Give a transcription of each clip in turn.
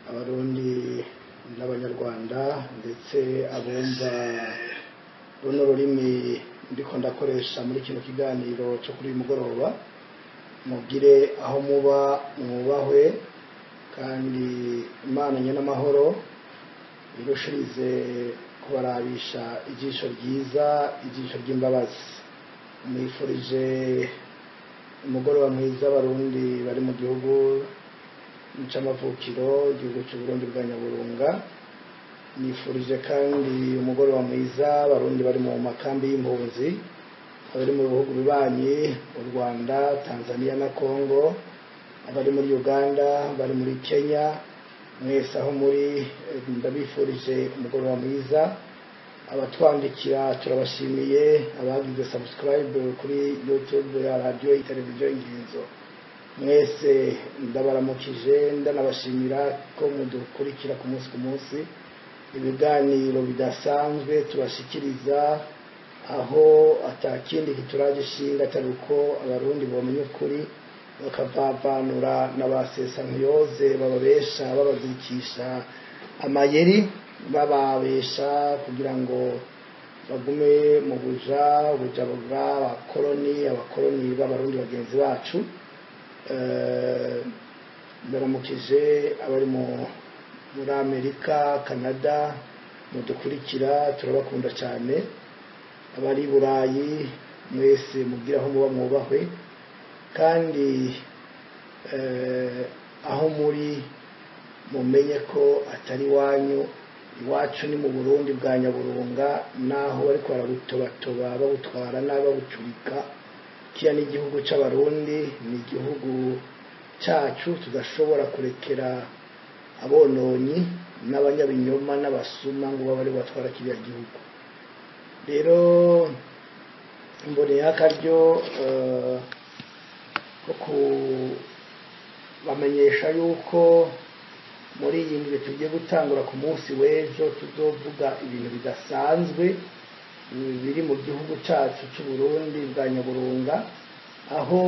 Abarundi n'Abanyarwanda, ndetse abumva runo rurimi ndiko ndakoresha muri kino kiganiro cyo kuri uyu mugoroba, mugire aho muba mwubahwe, kandi Imana nyenamahoro irushirize kubarabisha ijisho ryiza, ijisho ry'imbabazi. Mwifurije umugoroba mwiza Abarundi bari mu gihugu c'amavukiro, igihugu c'Uburundi bwa Nyaburunga. Nifurije kandi umugoroba mwiza Abarundi bari mu makambi y'impunzi, abari mu bihugu bibanyi, u Rwanda, Tanzania na Congo, abari muri Uganda, bari muri Kenya, mwese aho muri ndabifurije umugoroba mwiza. Abatwandikira turabashimiye, abagize subscribe kuri YouTube ya radiyo, televiziyo Inkinzo, mwese ndabaramukije, ndanabashimira ko mudukurikira ku munsi ku munsi, ibiganiro bidasanzwe tubashikiriza, aho atakindi kituragishinga atari uko Abarundi bomenya ukuri, bakavavanura na ba sesankuyoze bababesha, babazirikisha amayeri, bababesha kugira ngo bagume mu buja, ubuja bw'abakoroni, abakoroni b'Abarundi bagenzi bacu. Ndaramukije abari muri Amerika, Canada, mudukurikira, turabakunda cyane. Abari i Burayi, mwese mubwire aho muba mwubahwe, kandi aho muri mumenye ko atari iwanyu. Iwacu ni mu Burundi bwa Nyaburunga, naho bariko barabutobatoba, babutwara nabi, babucurika. Kiya n'igihugu c'Abarundi, ni igihugu cacu tudashobora kurekera abononyi n'abanyabinyoma n'abasuma ngo babe ari batwara kiriya gihugu. Rero mboneye akaryo ko kubamenyesha yuko muri iyi ndwi tugiye gutangura ku munsi w'ejo tuzovuga ibintu bidasanzwe biri mu gihugu cyacu cy'u Burundi bwa Nyaburunga, aho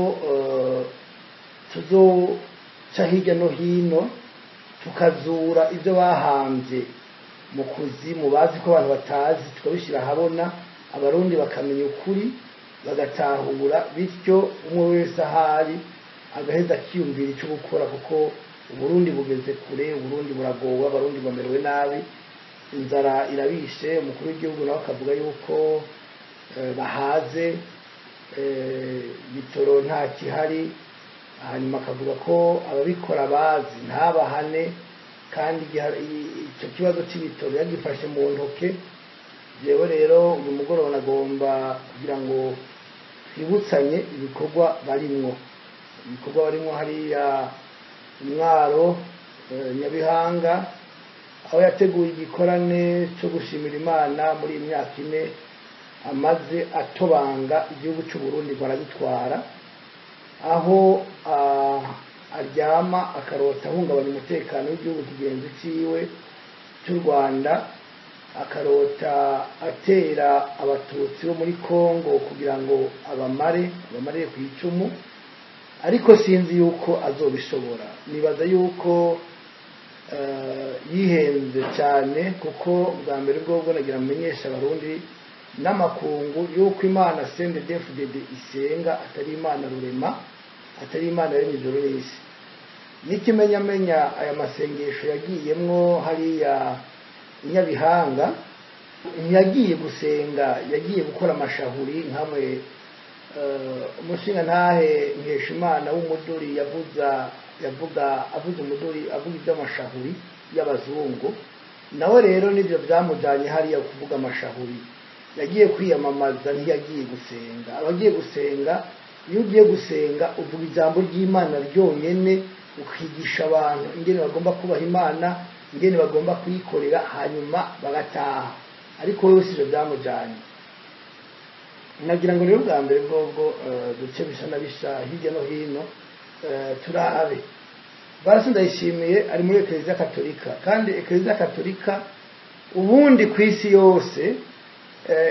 tuzoca hirya no hino tukazura ibyo bahambye mu kuzimu, bazi ko abantu batazi, tukabishyira ahabona, Abarundi bakamenya ukuri, bagatahura, bityo umwe wese ahari agaheza akiyumvira icyo gukora, kuko Uburundi bugeze kure, Uburundi buragowe, Abarundi bamerewe nabi, inzara irabishe. Umukuru w'igihugu nawe akavuga yuko bahaze, bitoro nta kihari, hanyuma akavuga ko ababikora bazi ntabahane, kandi icyo kibazo cy'ibitoro yagifashe mu ntoke. Jewe rero uyu mugoroba nagomba kugira ngo twibutsanye ibikorwa barimwo, ibikorwa barimwo hariya Mwaro, Nyabihanga, aho yateguye igikorane cyo gushimira Imana muri iyi myaka 4 amaze atobanga igihugu cy'u Burundi ngo aragitwara, aho aryama akarota ahungabanya umutekano w'igihugu kigenzi ciwe cy'u Rwanda, akarota atera Abatutsi bo muri Kongo kugira ngo abamare, abamarire ku icumu, ariko sinzi yuko azobishobora. Nibaza yuko yihenze cyane, kuko bwa mbere bwo nagira amenyesha Abarundi n'amakungu yuko Imana CNDD-FDD isenga atari Imana Rurema, atari Imana yaremye ijuru n'isi. N'ikimenyamenya, aya masengesho yagiyemwo hariya Nyabihanga, ntiyagiye gusenga, yagiye gukora amashahuri nkamwe umushinga ntahe Nkeshimana w'umuduri yavuza, yavuga, avuza umuduri, avuga iby'amashahuri y'abazungu. Nawe rero nibyo byamujyanye hariya kuvuga amashahuri. Yagiye kwiyamamaza, ntiyagiye gusenga. Abagiye gusenga, iyo ugiye gusenga uvuga ijambo ry'Imana ryonyene, ukigisha abantu ingene bagomba kubaha Imana, ingene bagomba kuyikorera, hanyuma bagataha. Ariko wewe sivyo byamujyanye. Nagira ngo rero bwa mbere bwobwo duce bisa na bisa hirya no hino, turabe Basi Ndayishimiye ari muri Eklezia Katolika, kandi Eklezia Katolika ubundi ku isi yose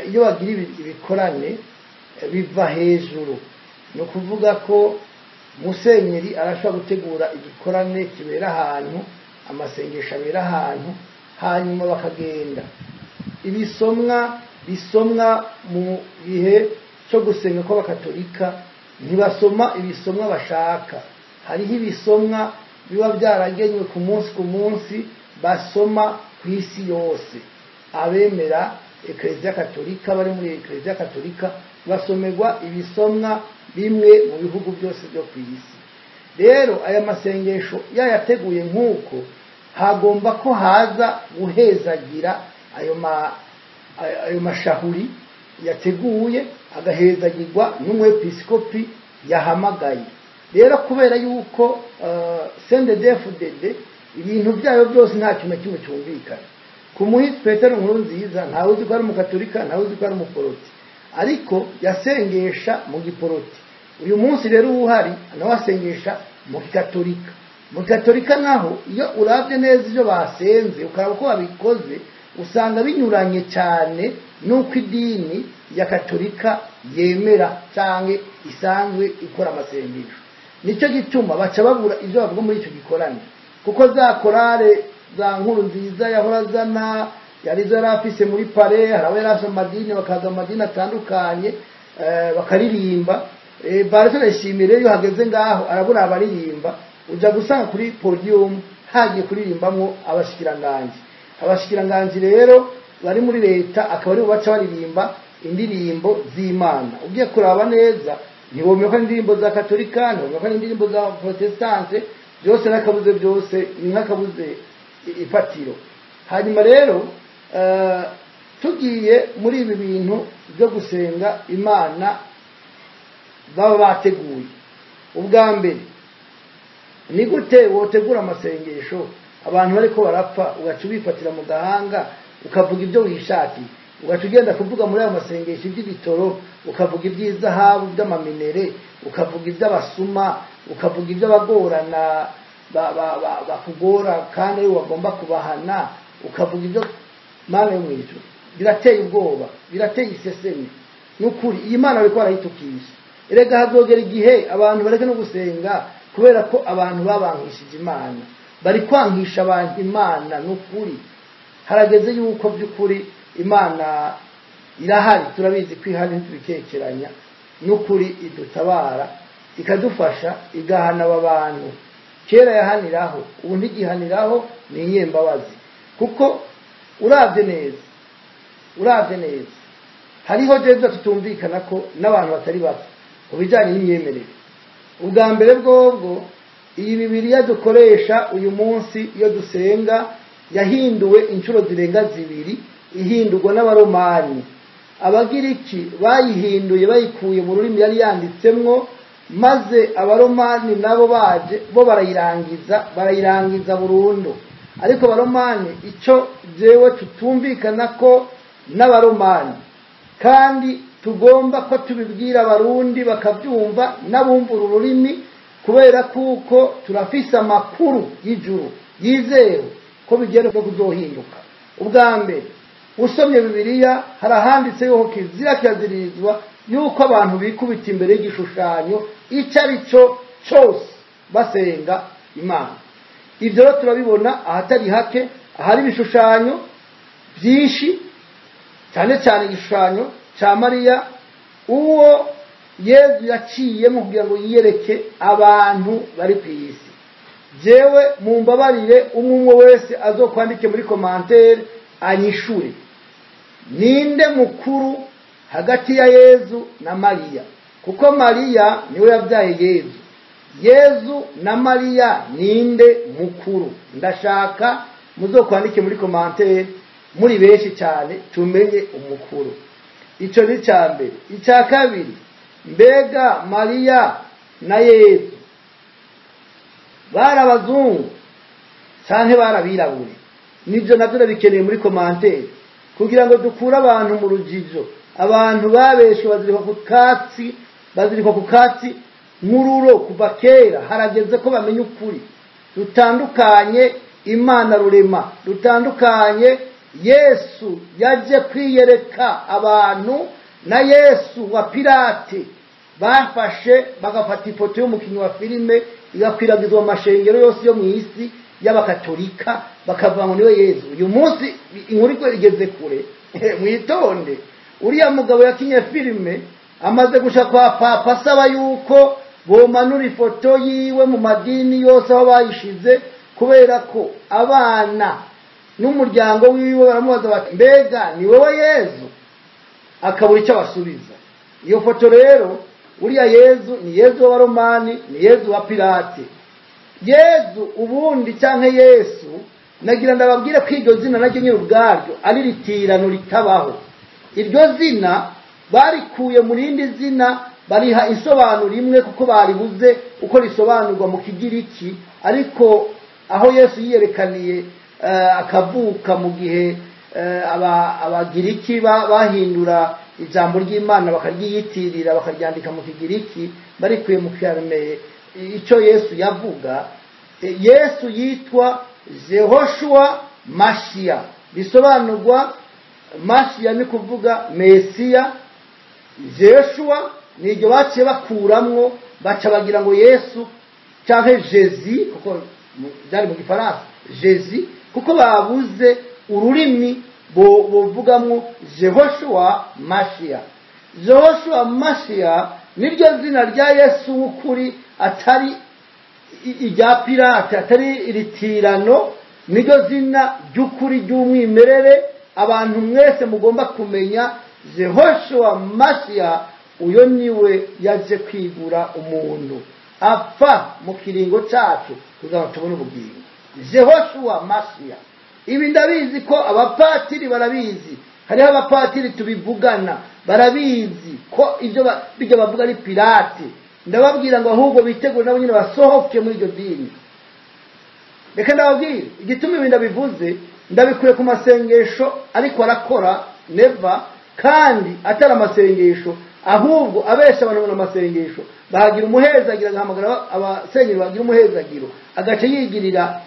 iyo bagira ibikorane biva hejuru. Ni ukuvuga ko musenyeri arashobora gutegura igikorane kibera ahantu Amasengesho abera ahantu, hanyuma bakagenda ibisomwa bisomwa mu gihe cyo gusenga kw'abakatolika. Ntibasoma ibisomwa bashaka, hariho ibisomwa biba byaragenywe ku munsi ku munsi basoma ku isi yose. Abemera Ekereziya Katolika, bari muri Ekereziya Katolika, basomerwa ibisomwa bimwe mu bihugu byose byo ku isi. Rero aya masengesho yayateguye nk'uko hagomba ko haza guhezagira ayo mashahuri yateguye, agahezagirwa n'umwepiskopi yahamagaye. Rero kubera yuko CNDD-FDD ibintu byayo byose nta kintu na kimwe cyumvikana, ku muhisi Petero Nkurunziza ntawe uzi ko ari umukatolika, ntawe uzi ko ari umuporoti, ariko yasengesha mu giporoti. Uyu munsi rero uhari nawe asengesha mu gikatolika. Mu gikatolika naho iyo urabye neza ibyo basenze, ukaraba uko babikoze, usanga binyuranye cyane n'uko idini ya katolika yemera cyangwa isanzwe ikora amasengesho. Nicyo gituma baca babura ibyo bavuga muri icyo gikorane, kuko za korale za Nkurunziza yahora azana yari zo yari afise muri pare, hari abo yari afise mu madini, bakaza mu madini atandukanye bakaririmba. Baretse ndayishimiye, iyo hageze ngaho arabura abaririmba, uja gusanga kuri podium hagiye kuririmbamwo abashikiranganji. Abashikiranganji rero bari muri leta akaba aribo baca baririmba indirimbo z'Imana. Ugiye kuraba neza ntiwomenya ko ari indirimbo za katolika, ntiwomenya ko ari indirimbo za protestante, byose n'akabuze, byose ni nk'akabuze ifatiro. Hanyuma rero tugiye muri ibi bintu byo gusenga Imana baba bateguye, ubwa mbere ni gute wotegura amasengesho abantu bariko barapfa, ugaca ubifatira mu gahanga ukavuga ibyo wishakiye, ugaca ugenda kuvuga muri ayo masengesho iby'ibitoro, ukavuga iby'izahabu by'amaminere, ukavuga iby'abasuma, ukavuga iby'abagorana bakugora kandi ari bagomba kubahana, ukavuga ibyo Mana yo mu ijuru. Birateye ubwoba, birateye iseseme. Nukuri iyi Mana bariko barayitukisha. Erega hazogera igihe abantu bareke no gusenga, kubera ko abantu babankishije Imana, bari kwangisha abantu Imana. Nukuri harageze yuko by'ukuri Imana irahari, turabizi ko ihari, ntitubikekeranya. Nukuri idutabara, ikadufasha, igahana aba bantu. Kera yahaniraho, ubu ntigihaniraho, ni inyembabazi. Kuko uravye neza, uravye neza, hariho jewe tutumvikana ko n'abantu batari bake ku bijanye n'imyemerere. Ubwa mbere bwobwo iyi Bibiliya dukoresha uyu munsi iyo dusenga yahinduwe inshuro zirenga zibiri, ihindurwa n'Abaromani. Abagiriki bayihinduye bayikuye mu rurimi yari yanditsemwo, maze Abaromani nabo baje bo barayirangiza burundu. Ariko Abaromani, icyo jewe tutumvikana ko n'Abaromani, kandi tugomba ko tubibwira Abarundi bakabyumva n'abumva uru rurimi, kubera kuko turafise amakuru y'ijuru yizewe ko bigiye no kuzohinduka. Ubwa mbere usomye Bibiliya harahanditse yuko kizira kirazirizwa yuko abantu bikubita imbere y'igishushanyo icyo ari cyo cyose basenga Imana. Ibyo rero turabibona ahatari hake, ahari ibishushanyo byinshi, cyane cyane igishushanyo cya Mariya uwo Yezu yaciyemo kugira ngo yiyereke abantu bari ku isi. Jewe mumbabarire, umwe wese azokwandike muri commentaire anyishure, ninde mukuru hagati ya Yezu na Mariya? Kuko Mariya niwe yabyaye Yezu. Yezu na Mariya ninde mukuru? Ndashaka muzokwandike muri commentaire muri benshi cyane tumenye umukuru. Icyo ni icya mbere. Icya kabiri, mbega Mariya na Yezu bari abazungu canke barabirabure? Nibyo navyo ndabikeneye muri commentaire kugira ngo dukure abantu mu rujijo. Abantu babeshwe bazirikwa ku katsi nk'ururo kuva kera. Harageze ko bamenya ukuri, dutandukanye Imana rurema, dutandukanye Yesu yaje kwiyereka abantu na Yesu wa Pilate bafashe bagafata ifoto y'umukinnyi wa filime igakwiragizwa mu mashengero yose yo mu isi. y'abakatolika, bakavuga ngo niwe Yezu. Uyu munsi inkuru iko igeze kure, mwitonde. Uriya mugabo yakinye filime amaze gusha kwa papa asaba yuko bomanura ifoto yiwe mu madini yose aho bayishize, kubera ko abana n'umuryango wiwe baramubaza bati mbega ni wowe Yezu? Akabura icyo abasubiza. Iyo foto rero, uriya Yezu ni Yezu w'Abaromani, ni Yezu wa Pilate. Yezu ubundi canke Yesu, nagira ndababwire ko iryo zina naryo nyine ubwaryo ari ritirano ritabaho. Iryo zina barikuye mu rindi zina, bariha isobanuro imwe kuko baribuze uko risobanurwa mu Kigiriki, ariko aho Yesu yiyerekaniye akavuka mu gihe Abagiriki bahindura ijambo ry'Imana bakaryiyitirira bakaryandika mu Kigiriki, barikuye mu Kiarameye. Icyo Yesu yavuga, Yesu yitwa Jehoshua Mashia, bisobanurwa Mashia ni kuvuga Mesiya. Jehoshua ni iryo baciye bakuramwo, baca bagira ngo Yesu canke Jezi, kuko byari mu Gifaransa Jezi, kuko babuze ururimi bovugamwo Jehoshua Mashia. Jehoshua Mashia niryo zina rya Yesu w'ukuri, atari irya Pirate, atari iritirano, niryo zina ry'ukuri ry'umwimerere abantu mwese mugomba kumenya. Jehoshua Mashia uyo niwe yaje kwigura umuntu apfa mu kiringo cyacu kugira ngo tubone ubugingo. Jehoshua Mashia, ibi ndabizi ko abapatiri barabizi, hariho abapatiri tubivugana barabizi ko ibyo bijya bavuga ari Pirate. Ndababwira ngo ahubwo bitegure nabo nyine basohoke muri iryo dini. Reka ndababwire igituma ibi ndabivuze, ndabikuye ku masengesho ariko arakora Neva, kandi atari amasengesho, ahubwo abesha abantu mu masengesho bahagira umuhezagiro, agahamagara abasenyeri bagira umuhezagiro, agace yigirira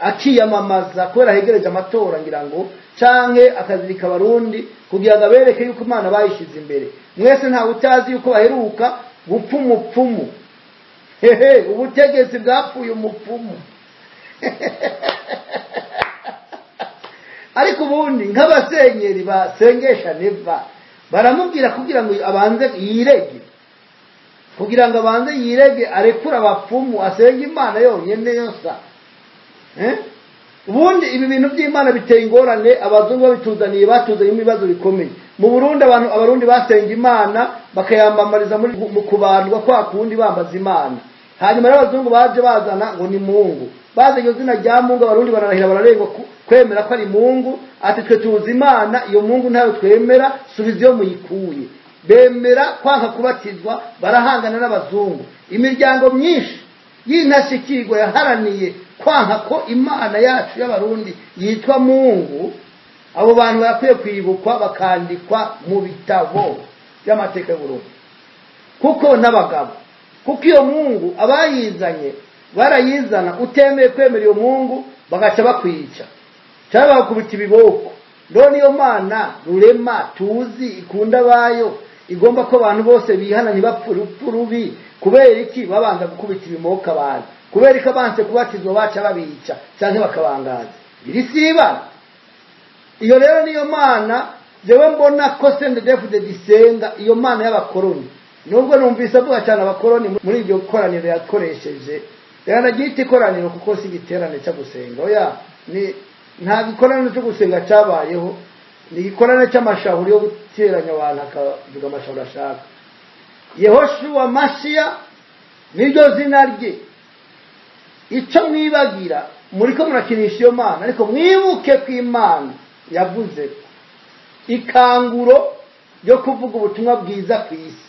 akiyamamaza kubera hegereje amatora ngira ngo, canke akazirika Abarundi kugira ngo abereke yuko Imana bayishize imbere. Mwese ntawe utazi yuko baheruka gupfa umupfumu. Hehe, ubutegetsi bwapfuye umupfumu. Ariko ubundi nk'abasenyeri basengesha Neva baramubwira kugira ngo abanze yirege, kugira ngo abanze yirege arekure abapfumu, asenge Imana yonyene yosa. Ubundi ibi bintu by'Imana biteye ingorane, abazungu babituzaniye, batuzaniye ibibazo bikomeye. Mu Burundi abantu Abarundi basenga Imana bakayambamariza muri mu kubandwa kwa kundi bambaza Imana. Hanyuma n'abazungu baje bazana ngo ni Mungu, baze iryo zina rya Mungu, Abarundi bararahira bararengwa kwemera ko ari Mungu, ati twe tuzi Imana, iyo Mungu ntayo twemera, subiza iyo muyikuye. Bemera kwanka kubatizwa, barahangana n'abazungu. Imiryango myinshi y'intashikirwa yaharaniye kwanka ko Imana yacu y'Abarundi yitwa Mungu. Abo bantu bakwiye kwibukwa bakandikwa mu bitabo by'amateka y'Uburundi, kuko n'abagabo, kuko iyo Mungu abayizanye barayizana, utemeye kwemera iyo Mungu bagaca bakwica cyangwa bakubita ibiboko. None iyo Mana rurema tuzi ikunda bayo, igomba ko abantu bose bihana ntibapfe urupfu rubi, kubera iki babanza gukubita ibimoka abantu? Kubera ko abanze kubatizwa baca babica cyangwa bakabangaza? Iri siba. Iyo rero niyo Mana jewe mbona ko CNDD-FDD isenga, iyo Mana y'abakoroni. Nubwo numvise avuga cyane abakoroni muri iryo koraniro yakoresheje, rero nagita ikoraniro kuko si igiterane cyo gusenga. Oya, ni nta gikoraniro cyo gusenga cyabayeho, ni igikoraniro cy'amashahuri yo guteranya abantu akavuga amashahuri ashaka. Yehoshua Mashia niryo zina rye. Icyo mwibagira muriko murakinisha iyo Mana, ariko mwibuke ko Imana yavuze ikanguro ryo kuvuga ubutumwa bwiza ku isi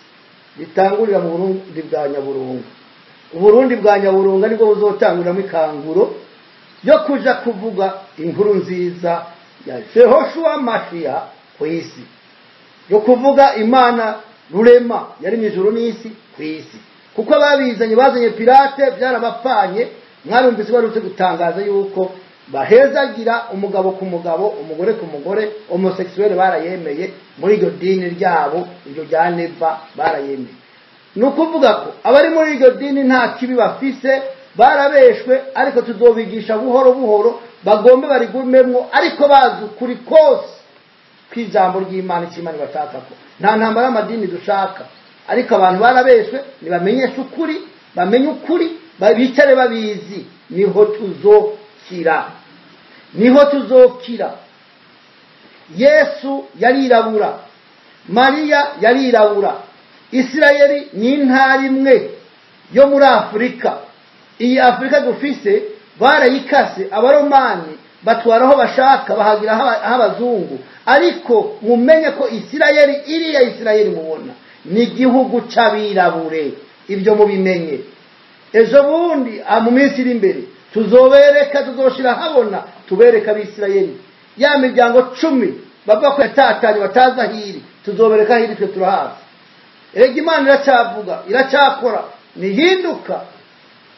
ritangurira mu Burundi bwa Nyaburunga. Uburundi bwa Nyaburunga nibwo buzotanguramo ikanguro yo kuja kuvuga inkuru nziza ya Jehoshua Mashia ku isi, yo kuvuga Imana rurema yari mu ijuru n'isi ku isi. Kuko ababizanye bazanye Pirate byarabapfanye. Mwarumvise barutse gutangaza yuko bahezagira umugabo ku mugabo, umugore ku mugore, homosexuel barayemeye muri iryo dini ryabo, iryo rya Neva barayemeye. Ni ukuvuga ko abari muri iryo dini nta kibi bafise, Barabeshwe, ariko tuzobigisha buhoro buhoro, bagombe barigumemwo, ariko bazi ukuri kose kw'ijambo ry'Imana, icyo Imana ibashakako. Nta ntambara y'amadini dushaka, ariko abantu barabeshwe, nibamenyeshe ukuri, bamenye ukuri, bicare babizi, niho tuzokira, niho tuzokira. Yesu yarirabura, Mariya yarirabura, Isirayeli ni intara imwe yo muri Afurika. Iyi Afurika dufise barayikase, abaromani batwara aho bashaka, bahagira abazungu. Ariko mumenye ko Isirayeli, iriya Isirayeli mubona ni igihugu c'abirabure, ibyo mubimenye. Ejo bundi mu minsi iri imbere tuzobereka, tuzoshira habona, tubereka abisirayeli ya miryango 10 bava ko yatatanye bataza hiri, tuzobereka hiri, twe turahazi. Erega Imana iracyavuga, iracyakora, nihinduka.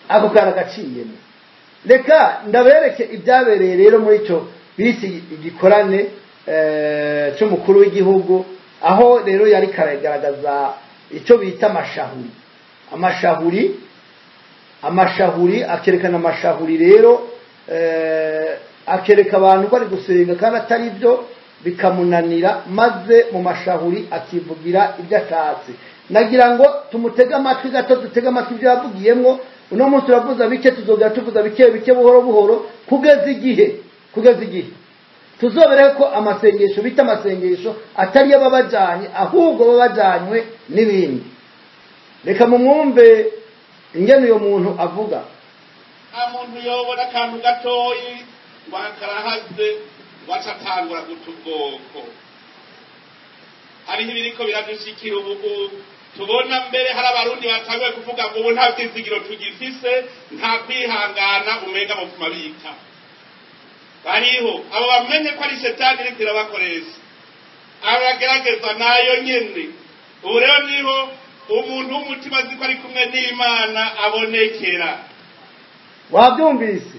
Ako karagaciyemo. Reka ndabereke ibyabereye rero muri ico bisi igikorane cy'umukuru w'igihugu, aho rero yari karagaragaza icyo bita amashahuri. Amashahuri, amashahuri, akerekana amashahuri rero, akereka abantu ko ari gusenga kandi atari byo, bikamunanira, maze mu mashahuri akivugira ibyo ashatse. Nagira ngo tumutege amatwi gato, dutege amatwi ibyo yavugiyemwo. Uno munsi turavuza bike, tuzogera tuvuza bike bike buhoro buhoro, kugeza igihe, kugeza igihe tuzobereke ko amasengesho bita amasengesho atari y'ababajanye, ahubwo babajanywe n'ibindi. Reka mumwumve ingene uyo muntu avuga. Nta muntu yobona akantu gatoyi ngo akarahaze ngo ace atangura guta ubwoko. Hariho ibiriko biradushikira ubu, tubona mbere hari abarundi batanguye kuvuga ngo ubu nta vyizigiro tugifise, nta kwihangana, umenga bopfuma bika. Bariho abo bamenye ko ari shetani iriko irabakoresha, abagerageza nayo nyene. Ubu rero niho umuntu w'umutima azi ko ari kumwe n'Imana abonekera. Wabyumvise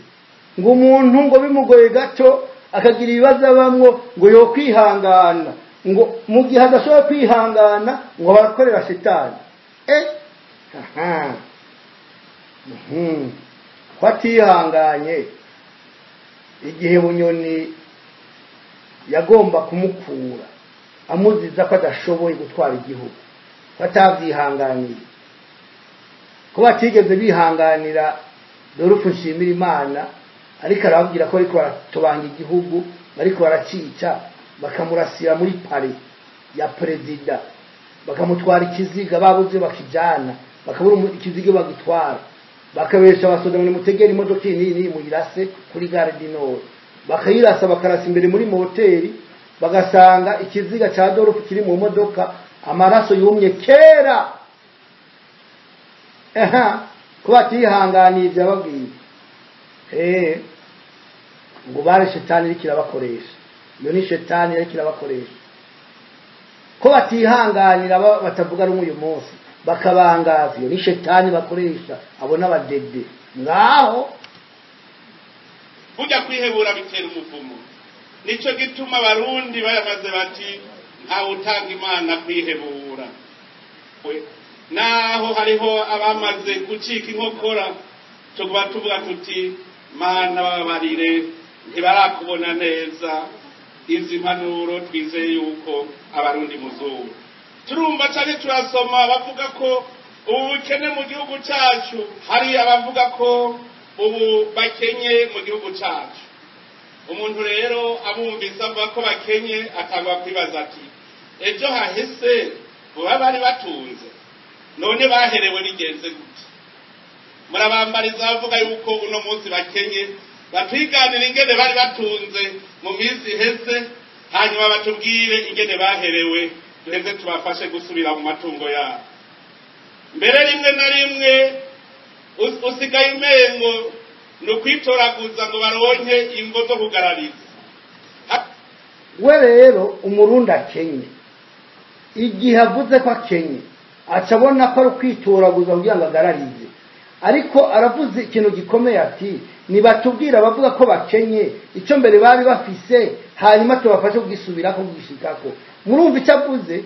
ngo umuntu ngo bimugoye gato akagira ibibazo abamwo, ngo yokwihangana, ngo mu gihe adashobora kwihangana ngo barakorera shetani. Aha, ko atihanganye igihe Bunyoni yagomba kumukura amuziza ko adashoboye gutwara igihugu, ko atavyihanganiye, ko batigeze bihanganira Dorupfu nshimira Imana, ariko arababwira ko ariko baratobanga igihugu, bariko baracica, bakamurasira muri pare ya perezida, bakamutwara ikiziga babuze bakijana, bakabura ikiziga bagitwara, bakabesha abasoda ngo nimutegere imodoka iyi n'iyi muyirase kuri gare du Nord, bakayirasa bakarasa imbere muri moteri, bagasanga ikiziga ca Dorupfu kiri mu modoka, amaraso yumye kera. Aha, ko batihanganiye ibyo yababwiye. Ngo bare shetani iriko irabakoresha, iyo ni shetani iriko irabakoresha. Ko batihanganira batavuga rumwe uyu munsi bakabangaza, iyo ni shetani bakoresha, abo n'abadede ngaho. Burya kwihebura bitera umuvumo. Nico gituma abarundi bayamaze bati ntawe utanga Imana kwihebura. Naho hariho abamaze gucika inkokora, tuba tuvuga tuti Mana bababarire, ntibarakubona neza. Izi mpanuro twizeye yuko abarundi muzungu turumva canke turasoma bavuga ko ubu bukene mu gihugu cacu, hari abavuga ko ubu bakenye mu gihugu cacu. Umuntu rero abumvise avuga ko bakenye atangwa kwibaza ati ejo hahise boba bari batunze, none baherewe bigenze gute? Murabambariza bavuga yuko uno munsi bakenye, batwiganira ingene bari batunze mu minsi iheze, hanyuma batubwire ingene baherewe, duheze tubafashe gusubira mu matungo yabo. Mbere rimwe na rimwe usigaye umengo ni ukwitoraguza ngo baronke imvo zo kugarariza. We rero umurundi akenye, igihe avuze ko akenye aca abona ko ari ukwitoraguza kugira ngo agararize. Ariko aravuze ikintu gikomeye ati nibatubwira abavuga ko bakenye icyo mbere bari bafise, hanyuma tubafashe kugisubirako kugishikako. Murumva icyo avuze?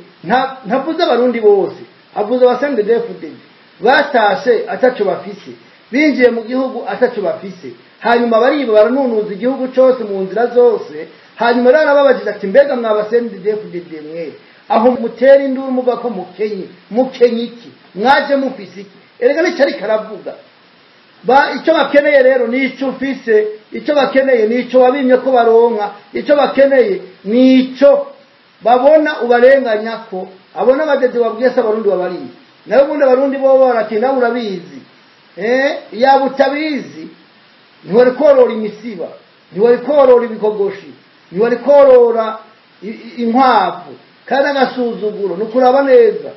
Ntavuze abarundi bose, avuze abasendedefudede batashe ataco bafise. Binjiye mu gihugu ataco bafise, hanyuma bariba baranunuza igihugu cose mu nzira zose. Hanyuma rero arababajije ati mbega mwaba CNDD-FDD mwe aho mutera induru muvuga ko mukenye, mukenye iki? Mwaje mufise iki? Erega nico ariko aravuga. Icyo bakeneye rero ni icyo ufise, icyo bakeneye ni icyo wabimye ko baronka, icyo bakeneye ni icyo babona ubarenganya ko abona abadede wabwiye se abarundi babariye. Nawe ubundi abarundi bo barati nawe urabizi. Yaba utabizi ntiwari korora imisiba, ntiwari korora ibikogoshi, ntiwari korora inkwavu. Kandi agasuzuguro ni ukuraba neza.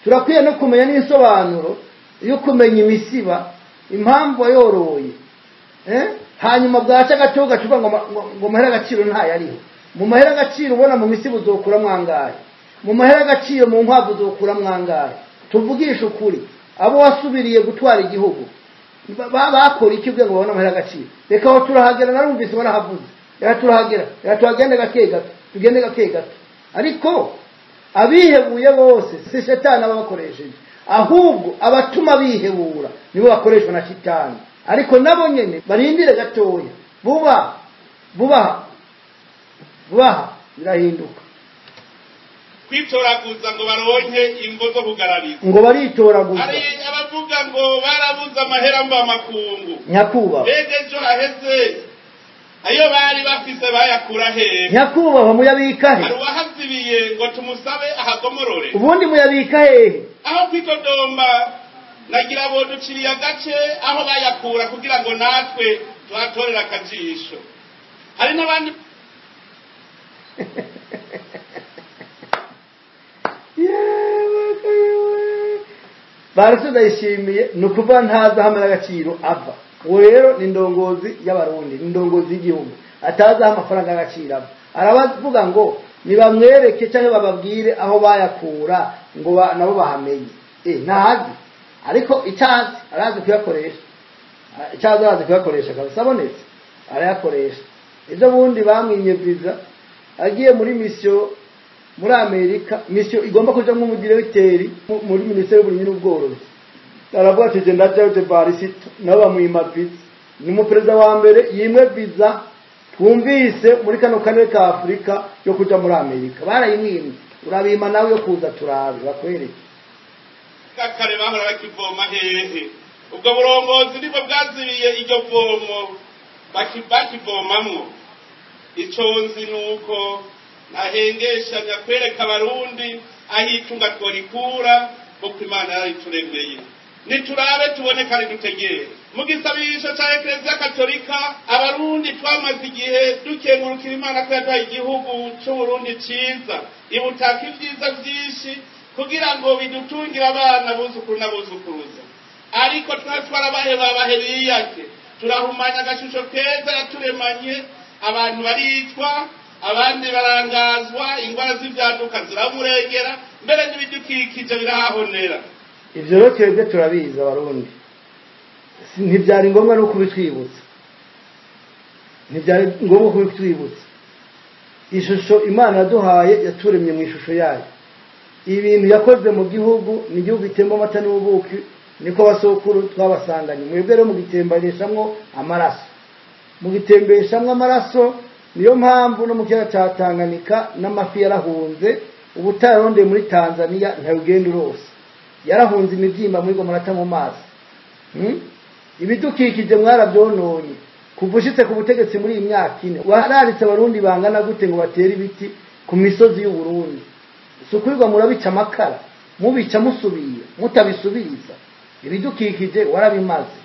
Turakwiye no kumenya n'insobanuro yo kumenya imisiba, impamvu wayoroye. Hanyuma bwaca gato gacupa ngo mahera agaciro ntayariho. Mu mahera agaciro ubona mu misiba uzokura mwangahe? Mu mahera agaciro mu nkwavu uzokura mwangahe? Tuvugishe ukuri, abo wasubiriye gutwara igihugu bakora iki ubwe ngo babone amahera agaciro? Reka aho turahagera, narumvise barahavuze. Reka turahagera, reka tuhagende gake gato, tugende gake gato. Ariko abihebuye bose si shetani aba bakoresheje, ahubwo abatuma bihebura nibo bakoreshwa na shitani. Ariko nabo nyene barindire gatoya, buba bubaha bubaha birahinduka. Kwitoraguza ngo baronke imvo zo kugarariza, ngo baritoraguza. Hari abavuga ngo barabuze amahera mva makungu. Nyakubahwa, mbega ejo haheze ayo bari bafise bayakura hehe? Nyakubahwa, muyabika he? Hari uwahazibiye ngo tumusabe ahagomorore. Ubundi muyabika hehe? Aho kwitodomba nagira boduciriye agace aho bayakura kugira ngo natwe tuhatorere akajisho. Hari n'abandi Baretse ndayishimiye ni ukuvuga ntazi aho amahera agaciro ava. Uwo rero ni indongozi y'abarundi, ni indongozi y'igihugu, atazi aho amafaranga y'agaciro ava. Arabavuga ngo nibamwereke cyangwa bababwire aho bayakura ngo nabo bahamenye. Ntazi, ariko icyazi arazi kuyakoresha. Icyazi arazi kuyakoresha kabisa, abonetse arayakoresha. Ejo bundi bamwimye visa agiye muri mission muri Amerika, mission igomba kuja nk'umudirecteur muri ministeri y'uburimyi n'ubworozi. Aravuga ati je ndajayo de Paris, nabo bamwima visa. Ni umuperezida wa mbere yimwe visa twumvise muri kano karere ka Afrika yo kuja muri Amerika. Barayimwimye, urabima nawe yo kuza turabe bakwereke. Kare bahora bakivoma hehe? Ubwo burongozi nibwo bwazibiye iryo vomo bakivomamwo. Ico nzi nuko nahengeshanya kwereka abarundi aho itunga tworikura kuko Imana yarituremeye. Niturabe tubone kandi dutegere. Mu gisabisho ca Eklezia Katolika abarundi twamaze igihe dukengurukira Imana ko yaduhaye igihugu c'Uburundi ciza, ibutaka ivyiza vyinshi kugira ngo bidutungire abana buzukuru n'abuzukuruza. Ariko twari twarabaheba baheriyake, turahumanya agashusho keza yaturemanye, abantu baricwa, abandi barangazwa, ingwara z'ivyaduka ziramurengera, mbere n'ibidukikije birahahonera. Ivyo rero twebwe turabizi abarundi, ntivyari ngombwa no kubitwibutsa, ntivyari ngombwa kubitwibutsa. Ishusho Imana yaduhaye yaturemye mu ishusho yayo. Ibintu yakoze mu gihugu ni igihugu gitemba amata n'ubuki, niko abasokuru twabasanganye. Mwebwe rero mugitembanishamwo amaraso, mugitembeshamwo amaraso. Niyo mpamvu no mu kiyaga ca Tanganyika n'amafi yarahunze, ubutarondeye muri Tanzania ntawugenda urose. Yarahunze imibyimba muri gomorata mu mazi. Ibidukikije mwarabyononye. Kuva ushitse ku butegetsi muri iyi myaka ine, wararitse abarundi bangana gute ngo batere ibiti ku misozi y'u Burundi? Si ukurirwa murabica amakara, mubica musubiye, mutabisubiza. Ibidukikije warabimaze.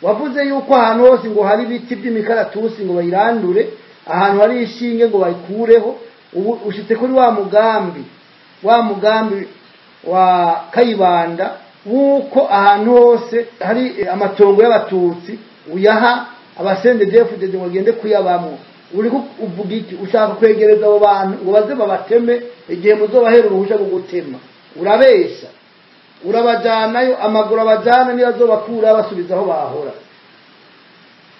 Wavuze yuko ahantu hose ngo hari ibiti by'imikaratusi ngo bayirandure, ahantu hari ishinge ngo bayikureho. Ubu ushitse kuri wa mugambi, wa mugambi wa Kayibanda, wuko ahantu hose hari amatongo y'abatutsi uyaha abasende DFDD ngo bagende kuyabamwo. Uri uvuga iki? Ushaka kwegereza abo bantu ngo baze babateme igihe muzobahera uruhusha rwo gutema. Urabesha, urabajanayo amaguru abajana niyo azobakura basubiza aho bahora.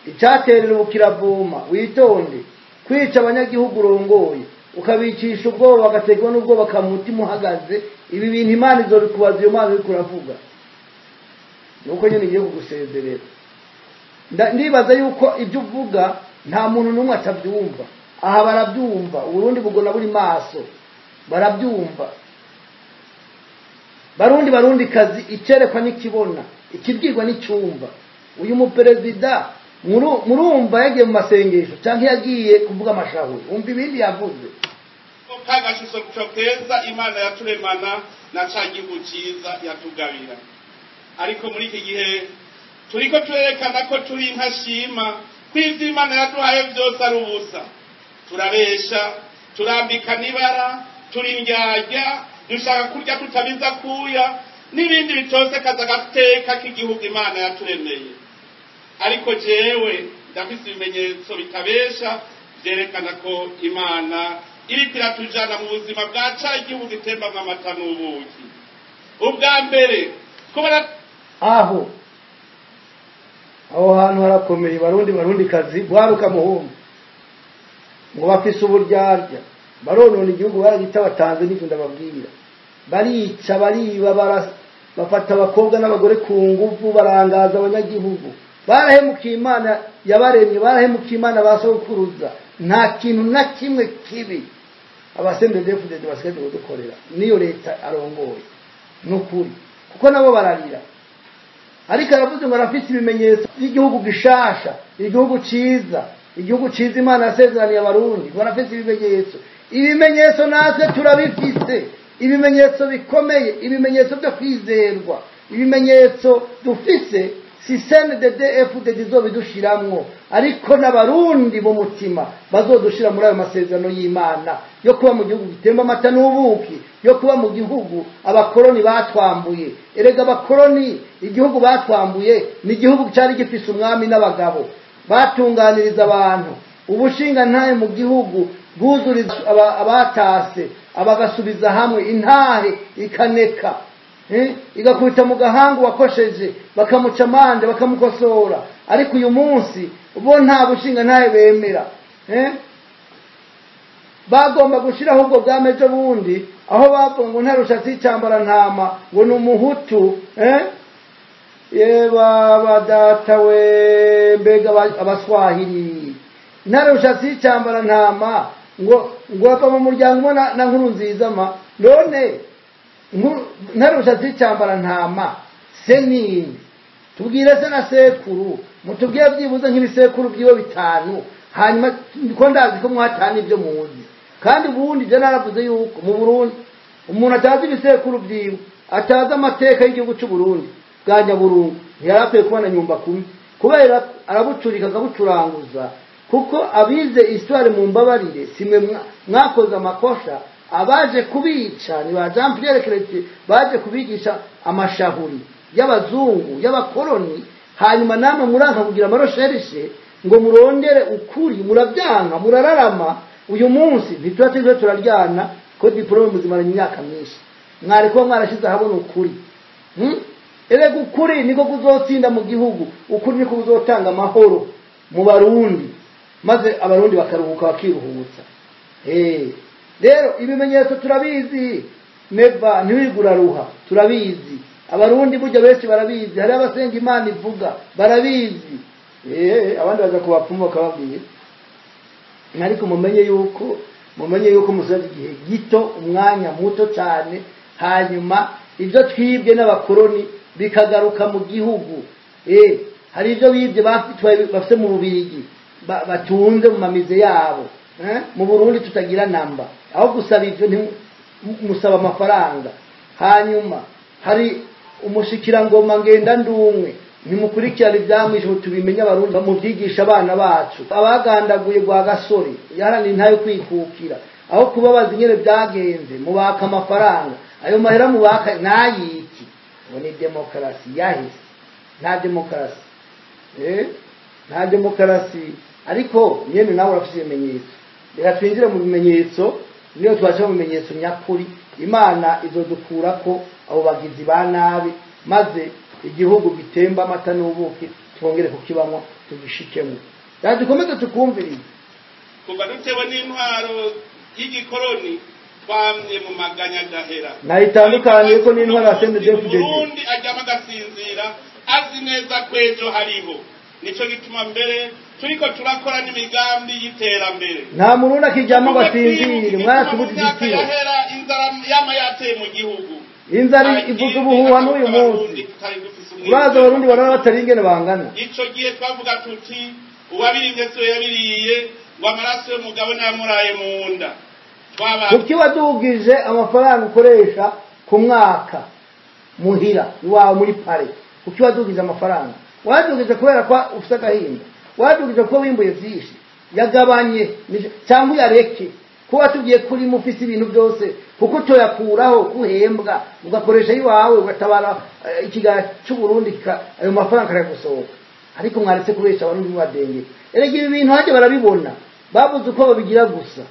Icyaterera ubukiravoma, witonde kwica abanyagihugu urongoye, ukabicisha ubwoba bagategwa n'ubwoba kamutima uhagaze. Ibi bintu Imana izobikubaza, iyo Mana uriko uravuga. Nuko nyene ngiye kugusezerera. Ndibaza yuko ibyo uvuga nta muntu n'umwe atabyumva. Aha barabyumva, Uburundi bugona buri maso, barabyumva. Barundi barundi kazi, icerekwa n'ikibona, ikibwirwa n'icyumva. Uyu muperezida murumva yagiye mu masengesho canke yagiye kuvuga amashahuri? Umva ibindi yavuze. Kagashusho keza Imana yaturemana na ca gihugu ciza yatugabira. Ariko muri iki gihe turiko turerekana ko turi intashima, ko ivyo Imana yaduhaye vyose ari ubusa. Turabesha, turambikana ibara, turi indyarya, dushaka kurya tutabiza kuya, n'ibindi bitosekaza agateka k'igihugu Imana yaturemeye. Ariko jewe ndafise ibimenyetso bitabesha vyerekana ko Imana iriko iratujana mu buzima bwa ca igihugu gitembamwo amata n'ubuki. Ubwa mbere kubona aho hantu harakomeye. Barundi barundi kazi, gwaruka muhumbi ngo bafise uburyarya, baronona igihugu, baragita batanze n'ivyo ndababwira. Barica, bariba, bafata abakobwa n'abagore ku nguvu, barangaza abanyagihugu, barahemukiye Imana yabaremye, barahemukiye Imana basokuruza. Nta kintu na kimwe kibi abasembe-DFDD basigaje kudukorera niyo leta arongoye, nukuri, kuko nabo bararira. Ariko aravuze ngo arafise ibimenyetso by'igihugu gishasha, igihugu ciza, igihugu ciza Imana yasezeraniye Abarundi. Ngo arafise ibimenyetso. Ibimenyetso natwe turabifise, ibimenyetso bikomeye, ibimenyetso byo kwizerwa. Ibimenyetso dufise si CNDD-FDD izobidushiramwo, ariko n'Abarundi bo mutima bazodushira muri ayo masezerano y'Imana yo kuba mu gihugu gitemba amata n'ubuki, yo kuba mu gihugu abakoroni batwambuye. Erega abakoroni igihugu batwambuye ni igihugu cyari gifise umwami n'abagabo batunganiriza abantu, ubushinga ntahe mu gihugu bwuzuriza abatase, abagasubiza hamwe, intahe ikaneka, igakubita mu gahanga uwakosheje, bakamuca amande, bakamukosora. Ariko uyu munsi bo nta bushinga ntahe bemera. Bagomba gushiraho ubwo bwame ejo bundi, aho bavuga ngo nta rushatsi y'icambara ntama, ngo ni umuhutu. Yeba data we, mbega Abaswahili, nta rushatsi y'icambara ntama, ngo bava mu muryango umwe na Nkuru Nziza ma. None nta rushatsi y'icambara ntama se nini? Tubwire se na sekuru, mutubwire byibuze nk'ibisekuru byiwe bitanu, hanyuma ko ndazi ko mwatana ibyo muzi. Kandi ubundi je naravuze yuko mu Burundi umuntu atazi ibisekuru byiwe, atazi amateka y'igihugu cy'u Burundi bwa Nyaburungu, ntiyarakwiye kubona nyumba kumi, kubera arabucurika akabucuranguza. Kuko abize histoire, mu mbabarire, simwe mwakoze amakosha. Abaje kubica ni ba Jean Pierre Chrétien, baje kubigisha amashahuri y'abazungu y'abakoroni, hanyuma namwe muranka kugira amarosherishe ngo murondere ukuri, murabyanka, murararama. Uyu munsi ntituba turaryana ko diplome muzimaranye imyaka myinshi, mwari kuba mwarashize ahabona ukuri. Erega ukuri niko kuzotsinda mu gihugu, ukuri niko kuzotanga amahoro mu Barundi, maze Abarundi bakaruhuka bakiruhutsa. Rero ibimenyetso turabizi, neva ntiwiguraruha, turabizi. Abarundi burya benshi barabizi, hari abasenga Imana ivuga barabizi. Abandi baza kubapfuma bakababwira. Ariko mumenye yuko muzaza igihe gito, umwanya muto cyane, hanyuma ibyo twibwe n'abakoroni bikagaruka mu gihugu. Hari ibyo bibye bafite mu Bubirigi, batunze mu mamize yabo, mu Burundi tutagira namba. Aho gusaba ibyo musaba amafaranga. Hanyuma hari umushikirangoma ngenda ndumwe, ntimukurikirane ibyamwishe tubimenye Abarundi, mubyigisha abana bacu. Abagandaguye rwa gasore yaharaniye intayo kwikukira, aho kubabaza ingene byagenze mubaka amafaranga. Ayo mahera mubaka nayiki? Ngo ni demokarasi yahise. Nta demokarasi, nta demokarasi. Ariko nyene nawe urafise ibimenyetso. Reka twinjire mu bimenyetso, niyo twaca mu bimenyetso nyakuri Imana izodukurako abo bagizi ba nabi, maze igihugu gitemba amata n'ubuki twongere kukibamwo, tugishikemo. Reka dukomeze tukumvirize. Kuva dutewe n'intwaro y'igikoroni twamye mu maganya adahera. Nayitandukaniye ko n'intwaro ya CNDD-FDD. Umurundi aryama agasinzira Azi neza ko ejo hariho. Nico gituma mbere turiko turakora n'imigambi y'iterambere. Nta murundi akiryama ngo asinzire, mwaratubuze igitiro. Yahera inzara yama yateye mu gihugu. Inzara ivuza ubuhuha n'uyu munsi. Uraza Abarundi barara batari ingene bangana. Ico gihe twavuga tuti uwabirimye so yabiriye, ngo amaraso y'umugabo ntiyamuraye mu nda. Kuki wadugije amafaranga ukoresha ku mwaka muhira iwawe muri pare? Kuki wadugije amafaranga? Wadugije kubera ko ufite agahinda, wadugije ko wimbuye byinshi. Yagabanye cyangwa uyareke, ko watubwiye kuri mufise ibintu byose, kuko utoyakuraho uhembwa ugakoresha iwawe ugatabara ikigara cy'Uburundi, ayo mafaranga aragusohoka. Ariko mwaretse kubesha Abarundi mubadenge. Erega ibi bintu hajya barabibona, babuze uko babigira gusa.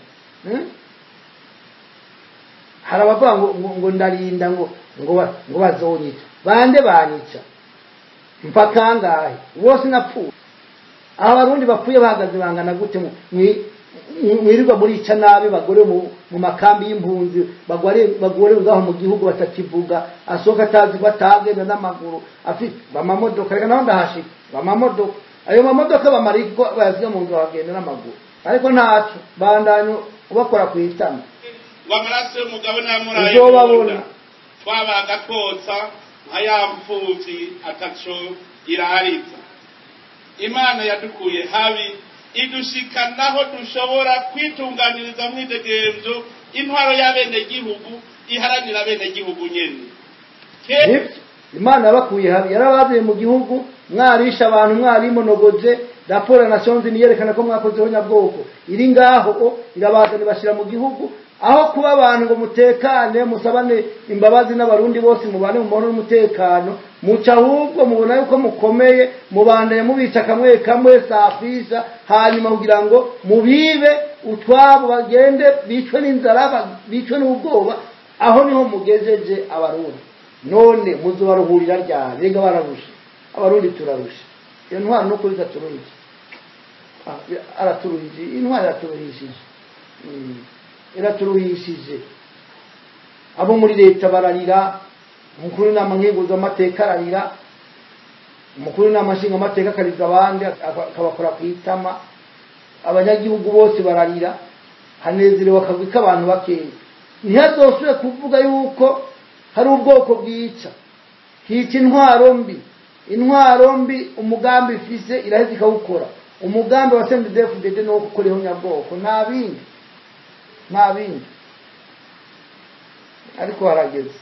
Hari abavuga ngo ndarinda ngo ngo bazonyica, bande banyica mpaka angahe? Bose napfuye. Aho Abarundi bapfuye bahagaze bangana gute? Mwirirwa murica nabi bagore mu makambi y'impunzi, bagore ngaho mu gihugu batakivuga, asohoka atazi ko atagenda n'amaguru, afite bamamodoka. Reka naho ndahashika bamamodoka, ayo mamodoka bamara ko bayasiga mu nzu bagenda n'amaguru, ariko ntaco bandanyo ubakora ku itama. Ngo amaraso y'umugabo ntiyamuraye mu nda. Twabaga twotsa nka ya mfuvyi ataco irahariza. Imana yadukuye habi idushikanaho dushobora kwitunganiriza mwidegemvyo intwaro y'abenegihugu iharanira abenegihugu nyene. Imana yabakuye habi, yarabaziye mu gihugu, mwarisha abantu, mwarimonogoje. Raporo ya Nations Unies yerekana ko mwakozeho nyabwoko iri ngaho, irabazana ibashira mu gihugu. Aho kuba abantu ngo mutekane, musabane imbabazi n'Abarundi bose, mubane mu mahoro n'umutekano, muca ahubwo mubona yuko mukomeye, mubandanye mubica kamwe kamwe safisha, hanyuma kugira ngo mubibe utwabo bagende bicwe n'inzara, bicwe n'ubwoba. Aho niho mugejeje Abarundi. None muzobaruhurira ryari? Rega bararusha Abarundi, turarusha. Iyo ntwaro nuko bizaturuhije, araturuhije intwaro, iraturuhishije, iraturuhishije. Abo muri leta bararira, umukuru w'inama nkenguzamateka ararira, umukuru w'inama nshingamateka akariza abandi akabakora ku itama, abanyagihugu bose bararira, hanezerewe akagwi k'abantu bakeya. Ntihazosubire kuvuga yuko hari ubwoko bwica, hica intwaro mbi. Intwaro mbi umugambi ifise iraheza ikawukora. Umugambi wa CNDD-FDD ni uwo gukora ihonyabwoko, nta bindi, nta bindi. Ariko harageze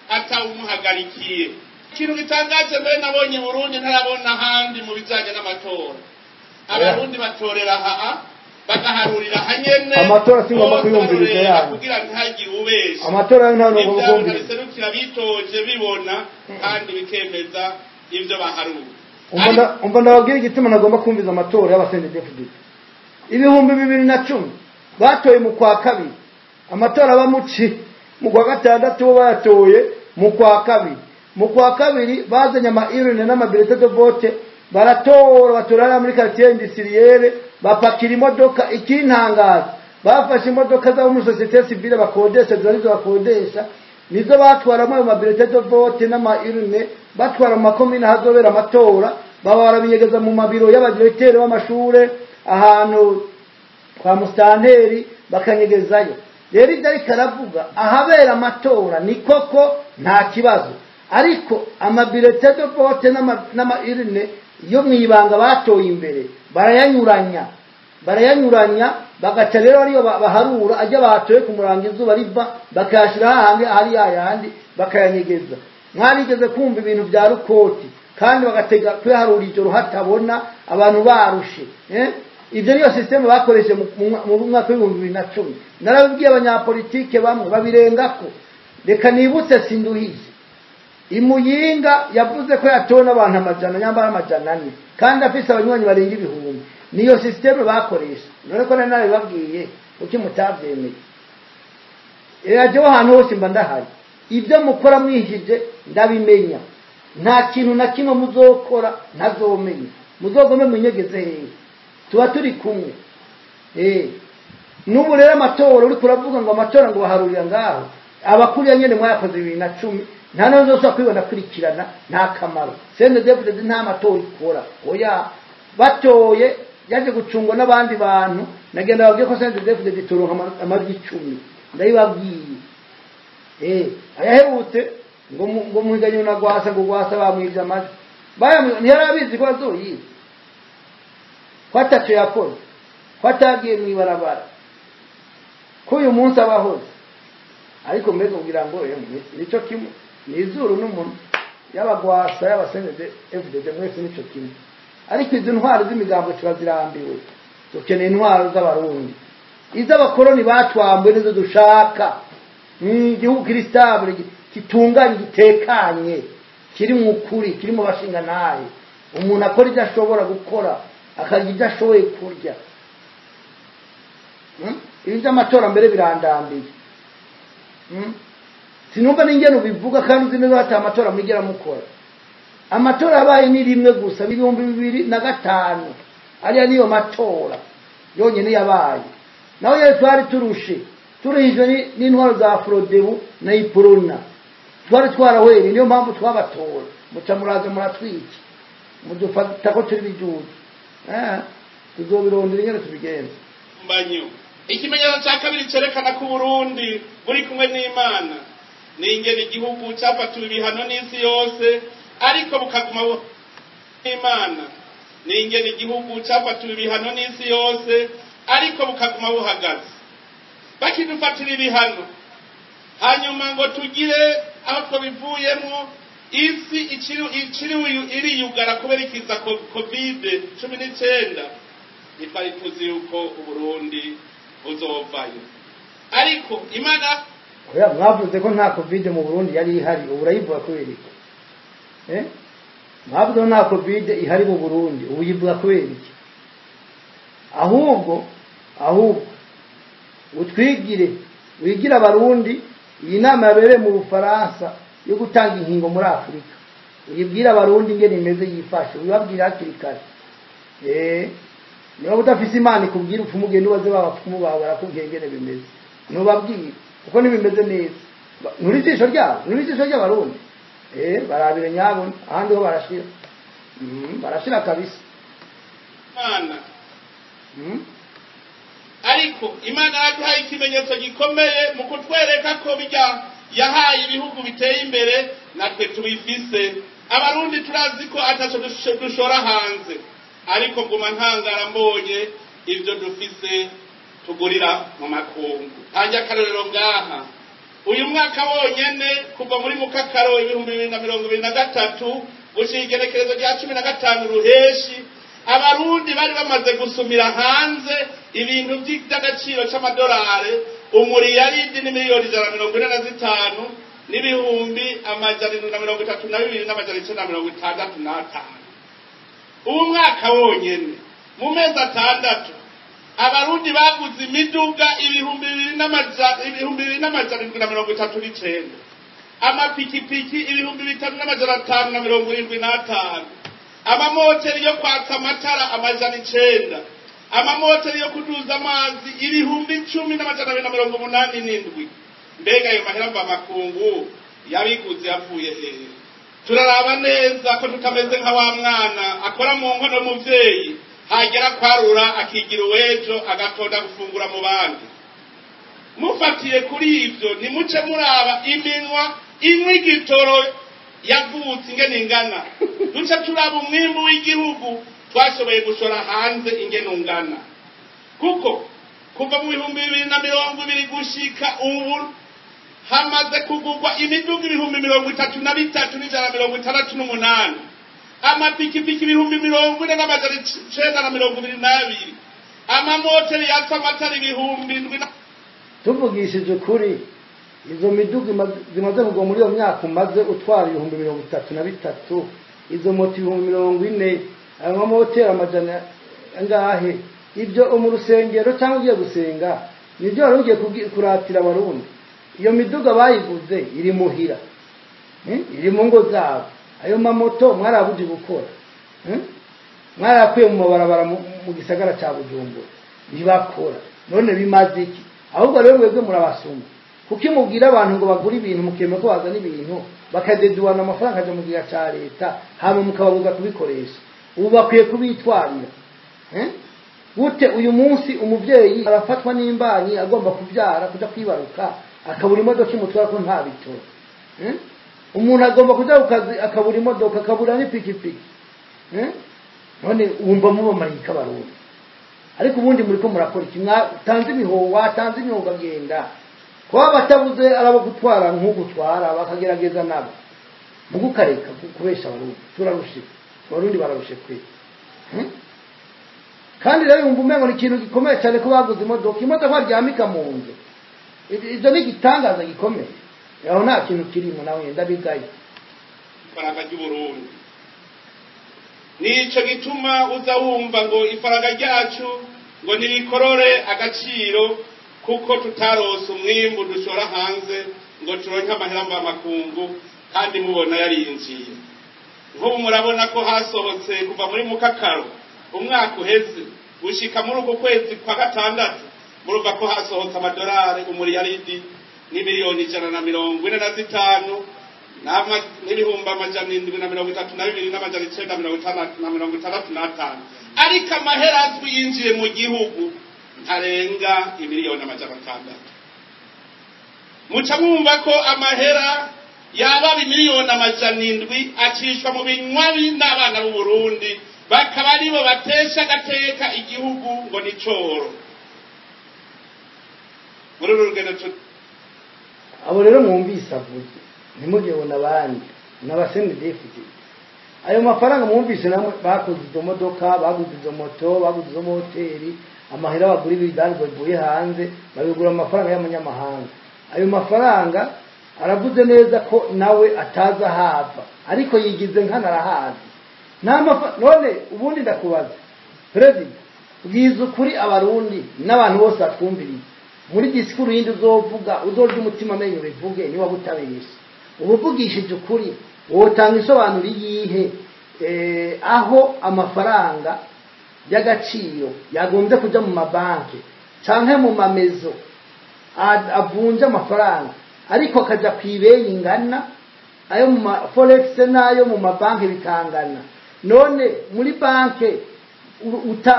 atawumuhagarikiye. Ikintu gitangaje mbere nabonye Burundi ntarabona ahandi mu bijanye n'amatora, Abarundi batorera haa bagaharurira hanyene. Amatora si ngombwa kuyumviriza yanyu, kugira ntihagire ubesha. Amatora nta ngombwa kuyumviriza. Biserukira bitoje bibona kandi bikemeza ivyo baharura. Umva ndababwira igituma nagomba kumviza amatora y'aba CNDD-FDD. 2010 batoye mu kwa kabiri, amatora abamuci mu kwa gatandatu bo bayatoye mu kwa kabiri. Mu kwa kabiri bazanye ama urne n'amabulletin de vote, baratora, batora muri quartier industrielle, bapakira imodoka. Ikintangaza, bafashe imodoka z'abo muri société civile bakodesha, zari bakodesha, nizo batwaramo ayo mabulletin de vote n'ama urne, batwara mu makomine ahazobera amatora, baba barabinyegeza mu mabiro y'abadirecteur b'amashure, ahantu kwa mustanteri bakanyegezayo. Rero ibyo ariko aravuga ahabera amatora ni koko nta kibazo, ariko amabulletin de vote n'ama urne yo mwibanga batoye imbere barayanyuranya, barayanyuranya, bagaca rero ariyo baharura ajya batoye ku murango izuba riva, bakayashira hahandi ahari yayandi bakayanyegeza. Mwarigeze kumva ibintu bya rukoti, kandi bagatega kuyaharura ijoro hatabona, abantu barushe. Ibyo niyo system bakoresheje mu mwaka w'ibihumbi bibiri na cumi. Narabibwiye abanyapolitike bamwe babirengako. Reka nibutse sinduhije, Imuyinga yavuze ko yatowe n'abantu amajana nyambara 400, kandi afise abanywanyi barenga ibihumbi. Niyo system bakoresha. None ko nari nabibabwiye, kuki mutavyemeye? Eraje ahantu hose mba ndahari, ibyo mukora mwihije ndabimenya. Nta kintu na kimwe muzokora ntazomenya. Muzogome munyegeze hehe, tuba turi kumwe. N'ubu rero amatora uri kuravuga ngo amatora ngo baharurira ngaho, abakuriya nyene mwayakoze 2010. Nta n'uzosa kwibona kurikirana, nta kamaro. CNDD-FDD nta matora ikora. Oya, batoye yaje gucungwa n'abandi bantu. Nagenda babwiye ko CNDD-FDD itoronka amajwi 10, ndayibabwiye. Ayaherutse ngo muhiganyo na Gwasa, ngo Gwasa bamwivye amajwi. Ntiyarabizi ko azoyiba, ko ataco yakoze, ko atagiye mw'ibarabara, ko uyu munsi abahoze. Ariko mbega kugira ngo nico kimwe, ni izuru n'umuntu, yaba Gwasa yaba CNDD-FDD mwese nico kimwe. Ariko izi ntwaro z'imigambo tubazirambiwe, dukeneye intwaro z'abarundi, iz'abakoroni batwambuye nizo dushaka. Igihugu kiri stable, gitunganye, gitekanye, kiri mu kuri, kiri mu bashingantahe. Umuntu akora ibyo ashobora gukora, akarya ibyo ashoboye kurya. Ibi by'amatora mbere birandambiye. Sinumva n'ingene ubivuga kandi uzi neza ati amatora mwigera mukora. Amatora yabaye ni rimwe gusa, 2005, ariya niyo matora yonyene yabaye. Naho yari twari turushe, turuhijwe n'intwaro za Frodebu na Iprona, twari twarahwere, niyo mpamvu twabatora. Muca muraza muratwica, mudufata ko turi bijuju. Tuzobirondera ingene tubigenza. Mbanyo. Ikimenyetso cya kabiri cerekana ko Burundi buri kumwe n'Imana ni ingene igihugu cyafatiwe ibihano n'isi yose, ariko bukaguma n'Imana. Ni ingene igihugu cyafatiwe ibihano n'isi yose, ariko bukaguma buhagaze. Bakidufatira ibihano, hanyuma ngo tugire aho twabivuyemo, isi ikiri iriyugara kubera ikiza Covid 19. Ntitwari tuzi yuko Uburundi buzovayo, ariko Imana. Oya, mwavuze ko nta Covid mu Burundi yari ihari, ubu urayivuga kubera iki? Mwavuze ko nta Covid ihari mu Burundi, ubu uyivuga kubera iki? Ahubwo utwigire, wigire abarundi iyi nama yabereye mu Bufaransa yo gutanga inkingo muri Afurika, uyibwire abarundi ingene imeze yifashe, ubibabwire hakiri kare. Niba udafise Imana ikubwira upfumu, ugende ubaze ba bapfumu bawe barakubwira ingene bimeze. Ntubabwire kuko ntibimeze neza. Nturi ijisho ryabo, nturi ijisho ry'abarundi. Barabire nyabo, ahandi ho barashira. Barashira kabisa. Imana. Ariko Imana yaduhaye ikimenyetso gikomeye mu kutwereka ko bijya yahaye ibihugu biteye imbere natwe tubifise. Abarundi turazi ko ataco dushora hanze, ariko nguma ntangara mbonye ivyo dufise tugurira mu makungu. Hanja akarorero ngaha, uyu mwaka wonyene kuva muri Mukakaro 2023 gushika igenekerezo rya 15 Ruheshi, abarundi bari bamaze gusumira hanze ibintu by'agaciro c'amadolari umuriyaridi ni miliyoni 145 n'ibihumbi 732 965. Uwo mwaka wonyene mu mezi 6 abarundi baguze imiduga 2739, amapikipiki 5575, amamoteri yo kwatsa amatara 900, amamoteri yo kuduza amazi 10287. Mbega ayo mahera mva makungu yabiguze yavuye hehe? Turaraba neza ko tutameze nka wa mwana akora mu nkono y'umuvyeyi, hagera kwarura akigira uwejo agatonda gufungura mu bandi. Mufatiye kuri ivyo, nimuce muraba iminwa inywa igitoro yavutse ingene ingana, duce turaba umwimbu w'igihugu twashoboye gushora hanze ingene ungana. Kuko kuva mu 2020 gushika ubu hamaze kugurwa imiduga 33,168, amapikipiki 40,922, amamoteri yatsa amatara 7,000. Tuvugishije ukuri, izo miduga zimaze kugwa muri iyo myaka umaze utwara 33,000, izo moto 40,000, ayo mamoteri amajana angahe? Ibyo mu rusengero cyangwa ugiye gusenga nibyo wari ugiye kuratira abarundi. Iyo miduga bayiguze iri muhira, iri mu ngo zabo. Ayo mamoto mwarabuje gukora, mwarakuye mu mabarabara mu gisagara ca Bujumbura ntibakora. None bimaze iki? Ahubwo rero mwebwe murabasuma, kuko imubwira abantu ngo bagure ibintu mukemera ko bazana ibintu Bakadeduana amafaranga aja mu gihe ca leta, hama mukababuza kubikoresha. Ubu bakwiye kubitwarira. Gute uyu munsi umuvyeyi arafatwa n'imbanyi agomba kuvyara kuja kwibaruka, akabura imodoka imutwara ko nta bitoro? Umuntu agomba kuja ku kazi akabura imodoka, akabura n'ipikipiki. None wumva mubamarika Abarundi? Ariko ubundi muriko murakora iki? Mwatanze imihoho, watanze imihoho ukagenda, kuba batabuze arabo gutwara nk'ugutwara, bakagerageza nabo mugukareka kubesha Abarundi. Turarushe, Abarundi bararushe kwe. Kandi rero yumva umengo ni ikintu gikomeye cyane ko baguze imodoka, imodoka baryamika mu nzu. Ibyo ni igitangaza gikomeye, aho nta kintu kirimo, nawe ndabigaye. Ifaranga ry'Uburundi, nico gituma uza wumva ngo ifaranga ryacu ngo ntirikorore agaciro, kuko tutarose umwimbu dushora hanze ngo turonke amahera mvamakungu, kandi mubona yarinjiye. Nk'ubu murabona ko hasohotse kuva muri mukakaro umwaka uheze gushika muri uku kwezi kwa gatandatu, murumva ko hasohotse amadolari umuriyaridi n'imiliyoni 145 n'ibihumbi 732 n'965, ariko amahera azwi yinjiye mu gihugu ntarenga imiliyoni 600. Muca mwumva ko amahera yaba 700,000,000 acishwa mu binywabi n'abana b'u Burundi, bakaba aribo batesha agateka igihugu ngo ni coro. Muri uru rugendo Abo rero mwumvise avuze, ntimugibone abandi n'aba CNDD-FDD. Ayo mafaranga mwumvise namwe, bakoze izo modoka, baguze izo moto, baguze izo moteri, amahera bagura ibidandazwa bivuye hanze, babigura amafaranga y'amanyamahanga. Ayo mafaranga aravuze neza ko nawe atazi ahava, ariko yigize nkana arahazi. None ubundi ndakubaza, perezida, bwiza ukuri Abarundi n'abantu bose batwumviriye. Muri disikuru yindi uzovuga, uzorya umutima amenyo bivuge, niba butabesha uba uvugishije ukuri, wotanga isobanuro iyihe aho amafaranga y'agaciro yagombye kuja mu mabanki canke mu mamezo avunja amafaranga, ariko akaja ku ibeyi ingana, ayo mu ma forex n'ayo mu mabanki bikangana? None muri banki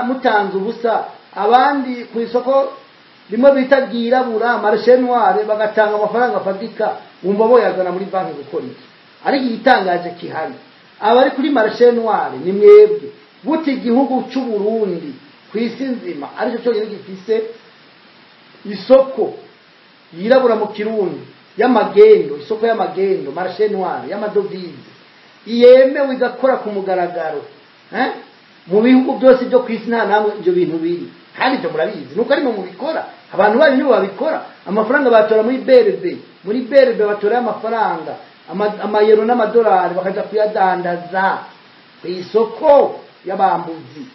mutanze ubusa, abandi ku isoko rimwe bita ryirabura, marché noir, bagatanga amafaranga afatika, wumva boyazana muri banki gukora iki? Ariko igitangaje kihari, abari kuri marché noir ni mwebwe. Gute igihugu cy'u Burundi ku isi nzima aricyo cyonyine gifise isoko yirabura, mu Kirundi y'amagendo, isoko y'amagendo, marché noir y'amadovize, yemewe igakora ku mugaragaro? Mu bihugu byose byo ku isi nta namwe ibyo bintu biri, kandi ibyo murabizi nuko arimo mubikora. Abantu banyu nibo babikora. Amafaranga batora muri BRB, muri BRB batora amafaranga, amayero n'amadolari, bakaja kuyadandaza ku isoko y'abambuzi.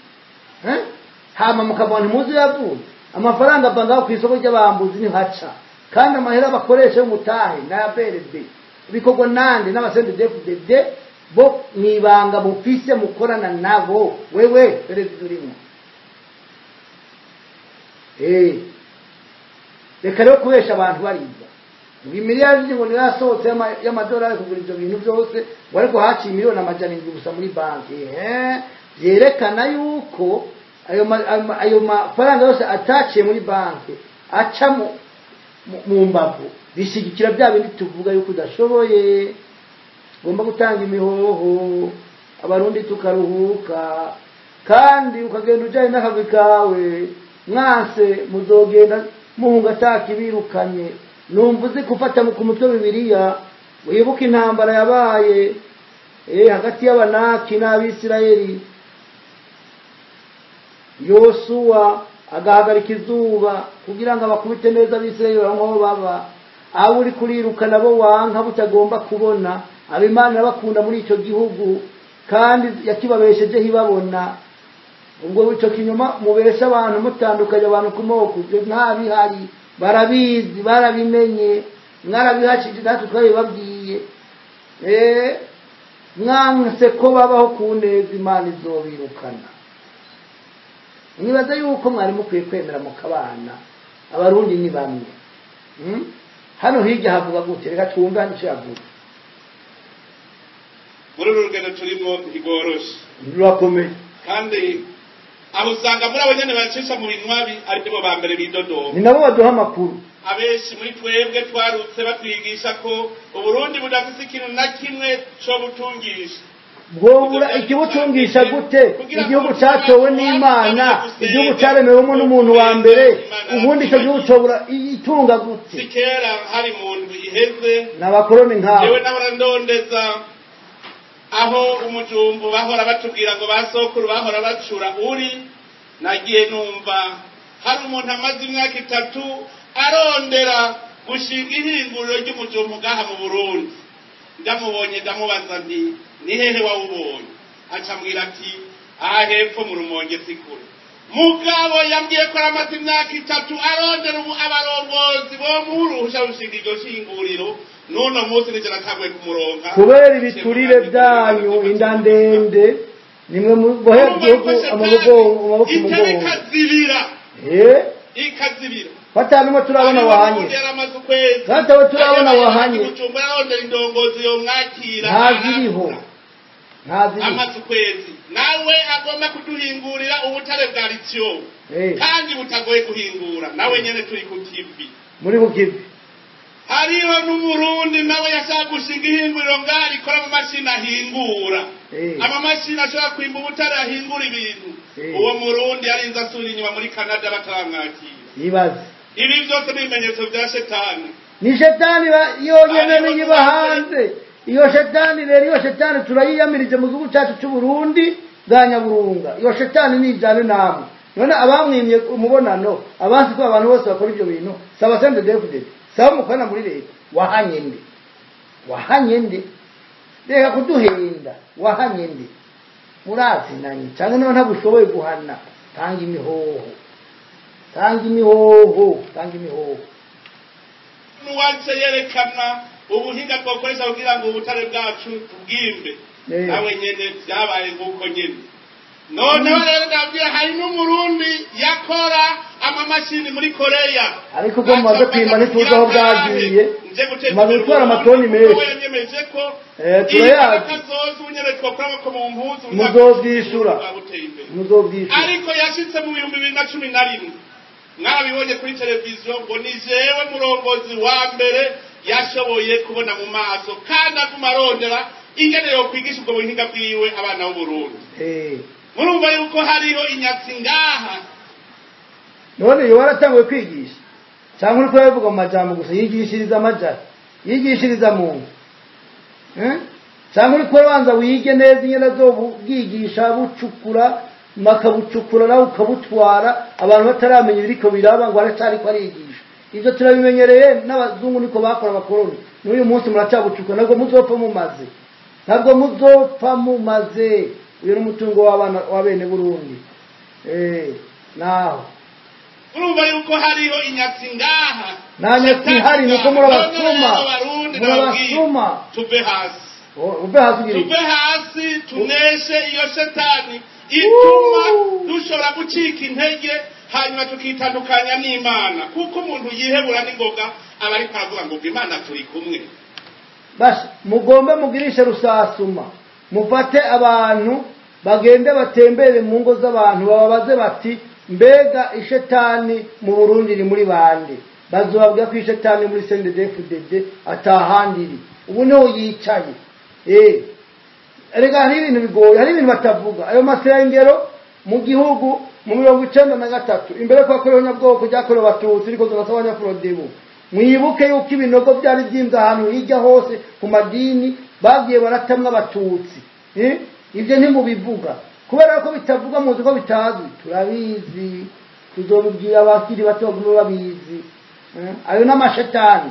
Hama mukabona ntimuzi yavuye amafaranga ava ngaho ku isoko ry'abambuzi, ntihaca. Kandi amahera bakoresha y'umutahe n'aya BRB. Bikorwa nande? N'aba CNDD-FDD bo mwibanga mufise mukorana nabo. Wewe perezida urimo, reka rero kubesha abantu bariza ngo imiliyari ngo niyo yasohotse y'amadolari kugura ibyo bintu byose, ngo ariko haciye 700,000,000 gusa muri banki. Byerekana yuko ayo mafaranga yose ataciye muri banki, aca mu mbavu. Bishyigikira bya bindi tuvuga yuko udashoboye, ugomba gutanga imihoho, Abarundi tukaruhuka, kandi ukagenda ujyanye n'akagwi kawe. Mwanse muzogenda muhunga atakibirukanye. Numva uzi gufata ku mutwe Bibiliya, wibuke intambara yabaye hagati y'Abanaki n'Abisirayeli, Yosuwa agahagarika izuba kugira ngo abakubite neza Abisirayeli baronke aho baba. Abo uri kuriruka nabo wanka butagomba kubona abimana bakunda muri icyo gihugu, kandi yakibabeshejeho ibabona. Ubwo icyo kinyoma mubesha abantu, mutandukanye abantu ku moko, ibyo nta bihari, barabizi, barabimenye, mwarabihashije, natwe twabibabwiye. Mwanse ko babaho ku neza, Imana izobirukana. Mwibaza yuko mwari mukwiye kwemera mukabana, Abarundi ni bamwe. Hano hirya havuga gute? Reka twumve hano icyo yavuze. Muri uru rugendo turimo ntigoroshe, rurakomeye. Kandi aho usanga muri abo nyene bacisha mu binywabi aribo ba mbere bidodoma. Ni nabo baduha amakuru. Abenshi muri twebwe twarutse batwigisha ko Uburundi budafise ikintu na kimwe co butungisha. Bwobura ikibutungisha gute? Igihugu catowe n'Imana, igihugu caremewemo n'umuntu wa mbere, ubundi ico gihugu cobura itunga gute? Si kera, hari mu ndwi iheze, n'abakoroni nk'abo. Jewe nahora ndondeza aho umujumbu bahora batubwira ngo basokuru bahora bacura uri. Nagiye numva hari umuntu amaze imyaka 3 arondera gushinga ihinguriro ry'umujumbu ngaha mu Burundi. Ndamubonye ndamubaza nti: "Ni hehe wawubonye?" Acambwira ati: "Aha hepfo mu Rumonge si kure." Mugabo yambwiye ko aramaze imyaka 3 arondera ubu abarongozi bo muruhusha rushinga iryo shinguriro. N'uno munsi nije natanguye kumuronka. Kubera ibiturire byanyu, inda ndende, nimwe mubohe igihugu amaboko amaboko itari umugongo. Ikazibira, ikazibira. Batanumwe turabona wahanye. Yaramaze ukwezi. Batawe turabona wahanye. Bujumbura arondera indongozi yomwakira. Ntaziriho, ntaziriho. Amaze ukwezi nawe agomba kuduhingurira ubutare bwa lithium kandi butagoye guhingura, nawe nyene turi ku kivi. Muri ku kivi. Hariho n'Umurundi nawe yashaka gushinga ihinguriro ngaha rikora amamashini ahingura amamashini ashobora kwimba ubutare, ahingura ibintu. Uwo Murundi yarinze asubira inyuma muri Canada bataramwakira. Ibaze. Ibi byose ni ibimenyetso bya shetani. Ni shetani yonyene niyiba hanze. Iyo shetani rero, iyo shetani turayiyamirije mu gihugu cyacu cy'u Burundi bwa Nyaburunga. Iyo shetani nijyane namwe. None abamwimye umubonano, abansi ko abantu bose bakora ibyo bintu, saba CNDD-FDD, saba mukorana muri leta. Wahanye nde? Wahanye nde? Reka kuduhenda. Wahanye nde? Murazinanye cyangwa niba ntabwo ushoboye guhana, tanga imihoho, tanga imihoho, tanga imihoho. N'uwaje yerekana ubuhinga twakoresha kugira ngo ubutare bwacu tubwimbe, nawe nyene byabaye nk'uko nyene. Noneho rero ndabwira, hari n'Umurundi yakora amamashini muri Koreya. Ariko ubwo mumaze kwimba ntituzi aho bwagiye. Nje guteza Mumaze imbere gutwara Uburundi, amatoni menshi. kuko we yanyemeje ko Turayazi. kazoza ubunyene twakora ko mu mpuzu Muzovyishura. buteye imbere. Muzovyishura. Ariko yashitse mu 2011, mwabibonye kuri televiziyo, ngo ni jewe murongozi wa mbere yashoboye kubona mu maso, kandi aguma arondera ingene yokwigisha ubwo buhinga bwiwe abana b'Uburundi. Murumva yuko hariho inyatsi ngaha. None iyo waratanguye kwigisha cyangwa uriko urabivuga mu majambo gusa? Yigishiriza amajara, yigishiriza mu nzu, eh? Cyangwa uriko urabanza wige neza ingene azobwigisha bucukura, makabucukura nawe ukabutwara abantu bataramenya ibiriko biraba, ngo aracariko arigisha? Ivyo turabimenyereye, n'abazungu niko bakora, abakoroni. N'uyu munsi muracabucukura. Ntabwo muzopfa mumaze, ntabwo muzopfa mumaze. Uyu ni umutungo w'abana wa bene Burundi. Naho Urumva yuko hariho inyatsi ngaha. Nta nyatsi ihari, nuko murabasuma. None rero Abarundi, ndababwira, Murabasuma. tuve hasi. Uve hasi ugira iki? Tuve hasi, tuneshe iyo shetani ituma dushobora gucika intege, hanyuma tukitandukanya n'Imana, kuko umuntu yihebura n'ingoga aba ariko aravuga ngo Imana turi kumwe. Basi mugombe mugirishe rusasuma, mufate abantu bagende batembere mu ngo z'abantu, bababaze bati: "Mbega ishetani mu Burundi iri muri bande?" Bazobabwira ko ishetani muri CNDD-FDD, atahandi iri. Ubu niho yicaye. Erega hari ibintu bigoye, hari ibintu batavuga. Ayo masengero mu gihugu mu 93, imbere ko yakorewe nyabwoko ryakorewe Abatutsi, ariko tunasaba Abanyafurodibu, mwibuke yuko ibinogo byari byimvye ahantu hirya hose ku madini, bagiye baratamwa Abatutsi. Ibyo ntimubivuga kubera ko bitavuga, muzi ko bitazwi. Turabizi, tuzobibwira abakiri bato bagume babizi. Ayo n'amashetani.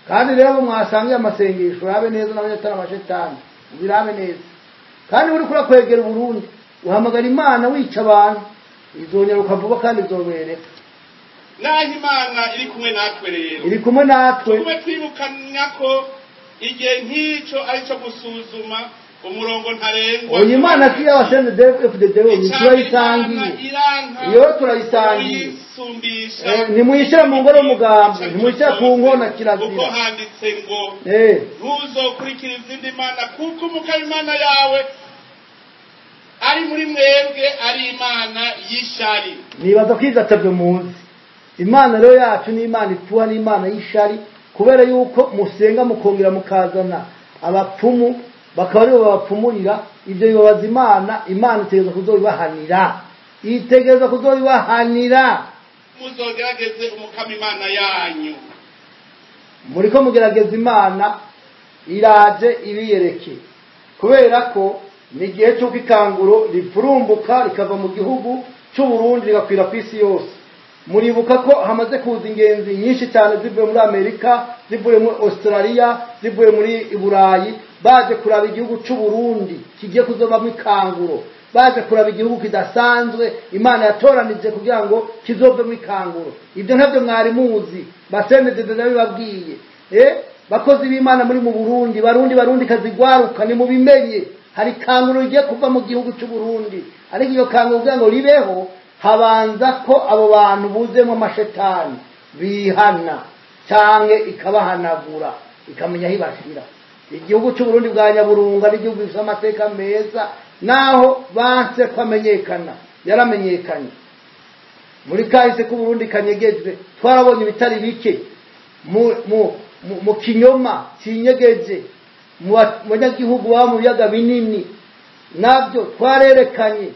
Kandi rero abo mwasangiye amasengesho, urabe neza n'abanyatari amashetani, ubirabe neza. Kandi uriko urakwegera Uburundi, uhamagara Imana wica abantu, izonyaruka vuba kandi izobereka. Naho Imana iri kumwe natwe rero. Iri kumwe natwe. Tugume twibukanya ko igihe nk'icyo ari cyo gusuzuma Umurongo ntarengwa. Oya, Imana si y'aba CNDD-FDD wenyine, turayisangiye. Iyo turayisangiye. Ntimuyishyire mu ngoro y'umugambi, ntimuyishyire ku nkona, kirazira. Kuko handitse ngo ntuzokurikira izindi mana, kuko Umukama Imana yawe ari muri mwebwe ari Imana y'ishari. Nibaza ko ivyo atabyo muzi. Imana rero yacu ni Imana ipfuha, ni Imana y'ishari, kubera yuko musenga mukongera mukazana abapfumu bakaba aribo babapfumurira. Ibyo bibabaza Imana. Imana itegereza kuzobibahanira, itegereza kuzobibahanira. Muzogerageze Umukama Imana yanyu. Muriko mugerageza Imana, iraje ibiyereke, kubera ko ni igihe cy'uko ikanguro ripfurumbuka rikava mu gihugu cy'u Burundi rigakwira ku isi yose. Muribuka ko hamaze kuza ingenzi nyinshi cyane zivuye muri Amerika, zivuye muri Australia, zivuye muri Burayi, baje kuraba igihugu cy'u Burundi kigiye kuzobamo ikanguro, baje kuraba igihugu kidasanzwe Imana yatoranije kugira ngo kizovemo ikanguro. Ibyo ntabyo mwari muzi, basenedede ndabibabwiye. Bakozi b'Imana muri mu Burundi, Barundi, Barundi kazigwaruka, ni mubimenye, hari ikanguro rigiye kuva mu gihugu cy'u Burundi. Ariko iyo kanguro kugira ngo ribeho, habanza ko abo bantu buzemo amashetani bihana, canke ikabahanagura, ikamenya aho ibashira. Igihugu cy'u Burundi bwa Nyaburunga n'igihugu gifite amateka meza, naho banse kwamenyekana yaramenyekanye. Muri kahise k'u Burundi kanyegejwe twarabonye ibitari bike mu kinyoma kinyegeje mu banyagihugu baba mu biyaga binini, nabyo twarerekanye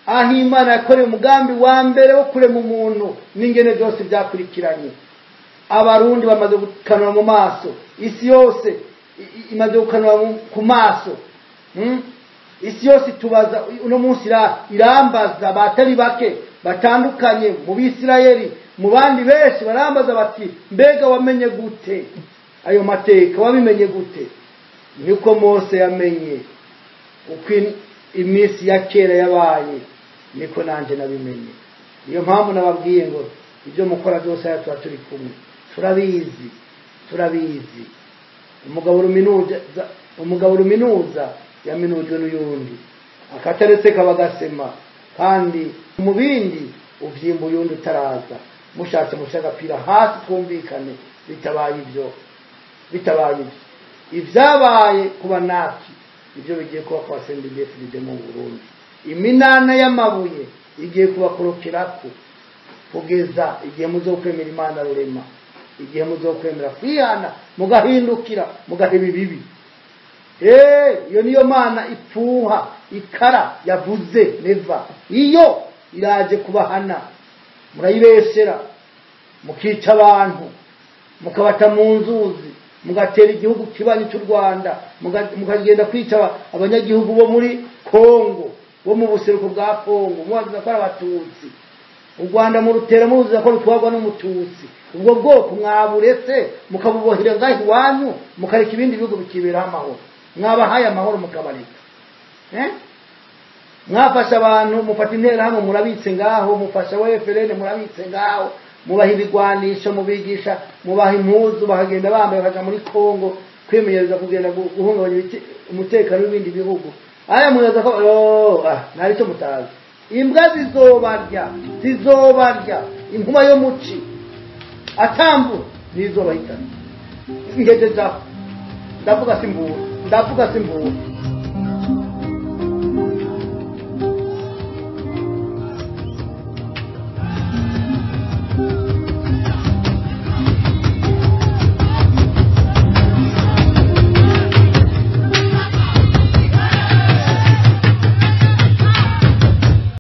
aho Imana yakoreye umugambi wa mbere wo kurema umuntu n'ingene byose byakurikiranye. Abarundi bamaze gukanura mu maso, isi yose imaze gukanura ku maso. Isi yose itubaza uno munsi, irambaza batari bake batandukanye mu Bisirayeli, mu bandi benshi barambaza bati mbega wamenye gute ayo mateka, wabimenye gute? Niko Mose yamenye uko iminsi ya kera yabaye, niko nanje nabimenye. Niyo mpamvu nababwiye ngo ibyo mukora byose aya tuba turi kumwe, turabizi, turabizi. Umugabo ruminuza yaminujwe n'uyundi, akataretse kaba gasema, kandi mu bindi uvyimba uyundi utaraza. Mushatse mushe agapira hasi twumvikane, bitabaye ibyo, bitabaye ibyo, ibyabaye ku banaki ibyo bigiye kuba kwa CNDD-FDD mu Burundi. Iminana y'amabuye igiye kubakorokerako kugeza igihe muzokwemera Imana rurema, igihe muzokwemera kwihana mugahindukira mugaheba ibibi. Iyo niyo Mana ipfuha ikara yavuze neva, iyo iraje kubahana. Murayibeshera mukica abantu, mukabata mu nzuzi, mugatera igihugu kibanyi cy'u Rwanda, mukagenda kwica abanyagihugu bo muri Kongo, bo mu buseruko bwa Kongo, mubaziza ko ari abatutsi. U Rwanda murutera muruziza ko rutwarwa n'umututsi. Ubwo bwoko mwaburetse mukabubohera ngaho iwanyu, mukareka ibindi bihugu bikiberaho amahoro. Mwabahaye amahoro mukabareka. Mwafasha abantu, mufata interahamwe murabitse ngaho, mufasha we FLN murabitse ngaho, mubaha ibigwanisho, mubigisha, mubaha impuzu, bakagenda bambaye bakaja muri Kongo kwimenyereza kugenda guhungabanya umutekano w'ibindi bihugu. Aya mwibaza ko ntari cyo mutazi. Imbwa zizobarya, zizobarya, inkuba yo muci atambura nizobahitana. Ngejeje aho ndavuga simbura, ndavuga simbura.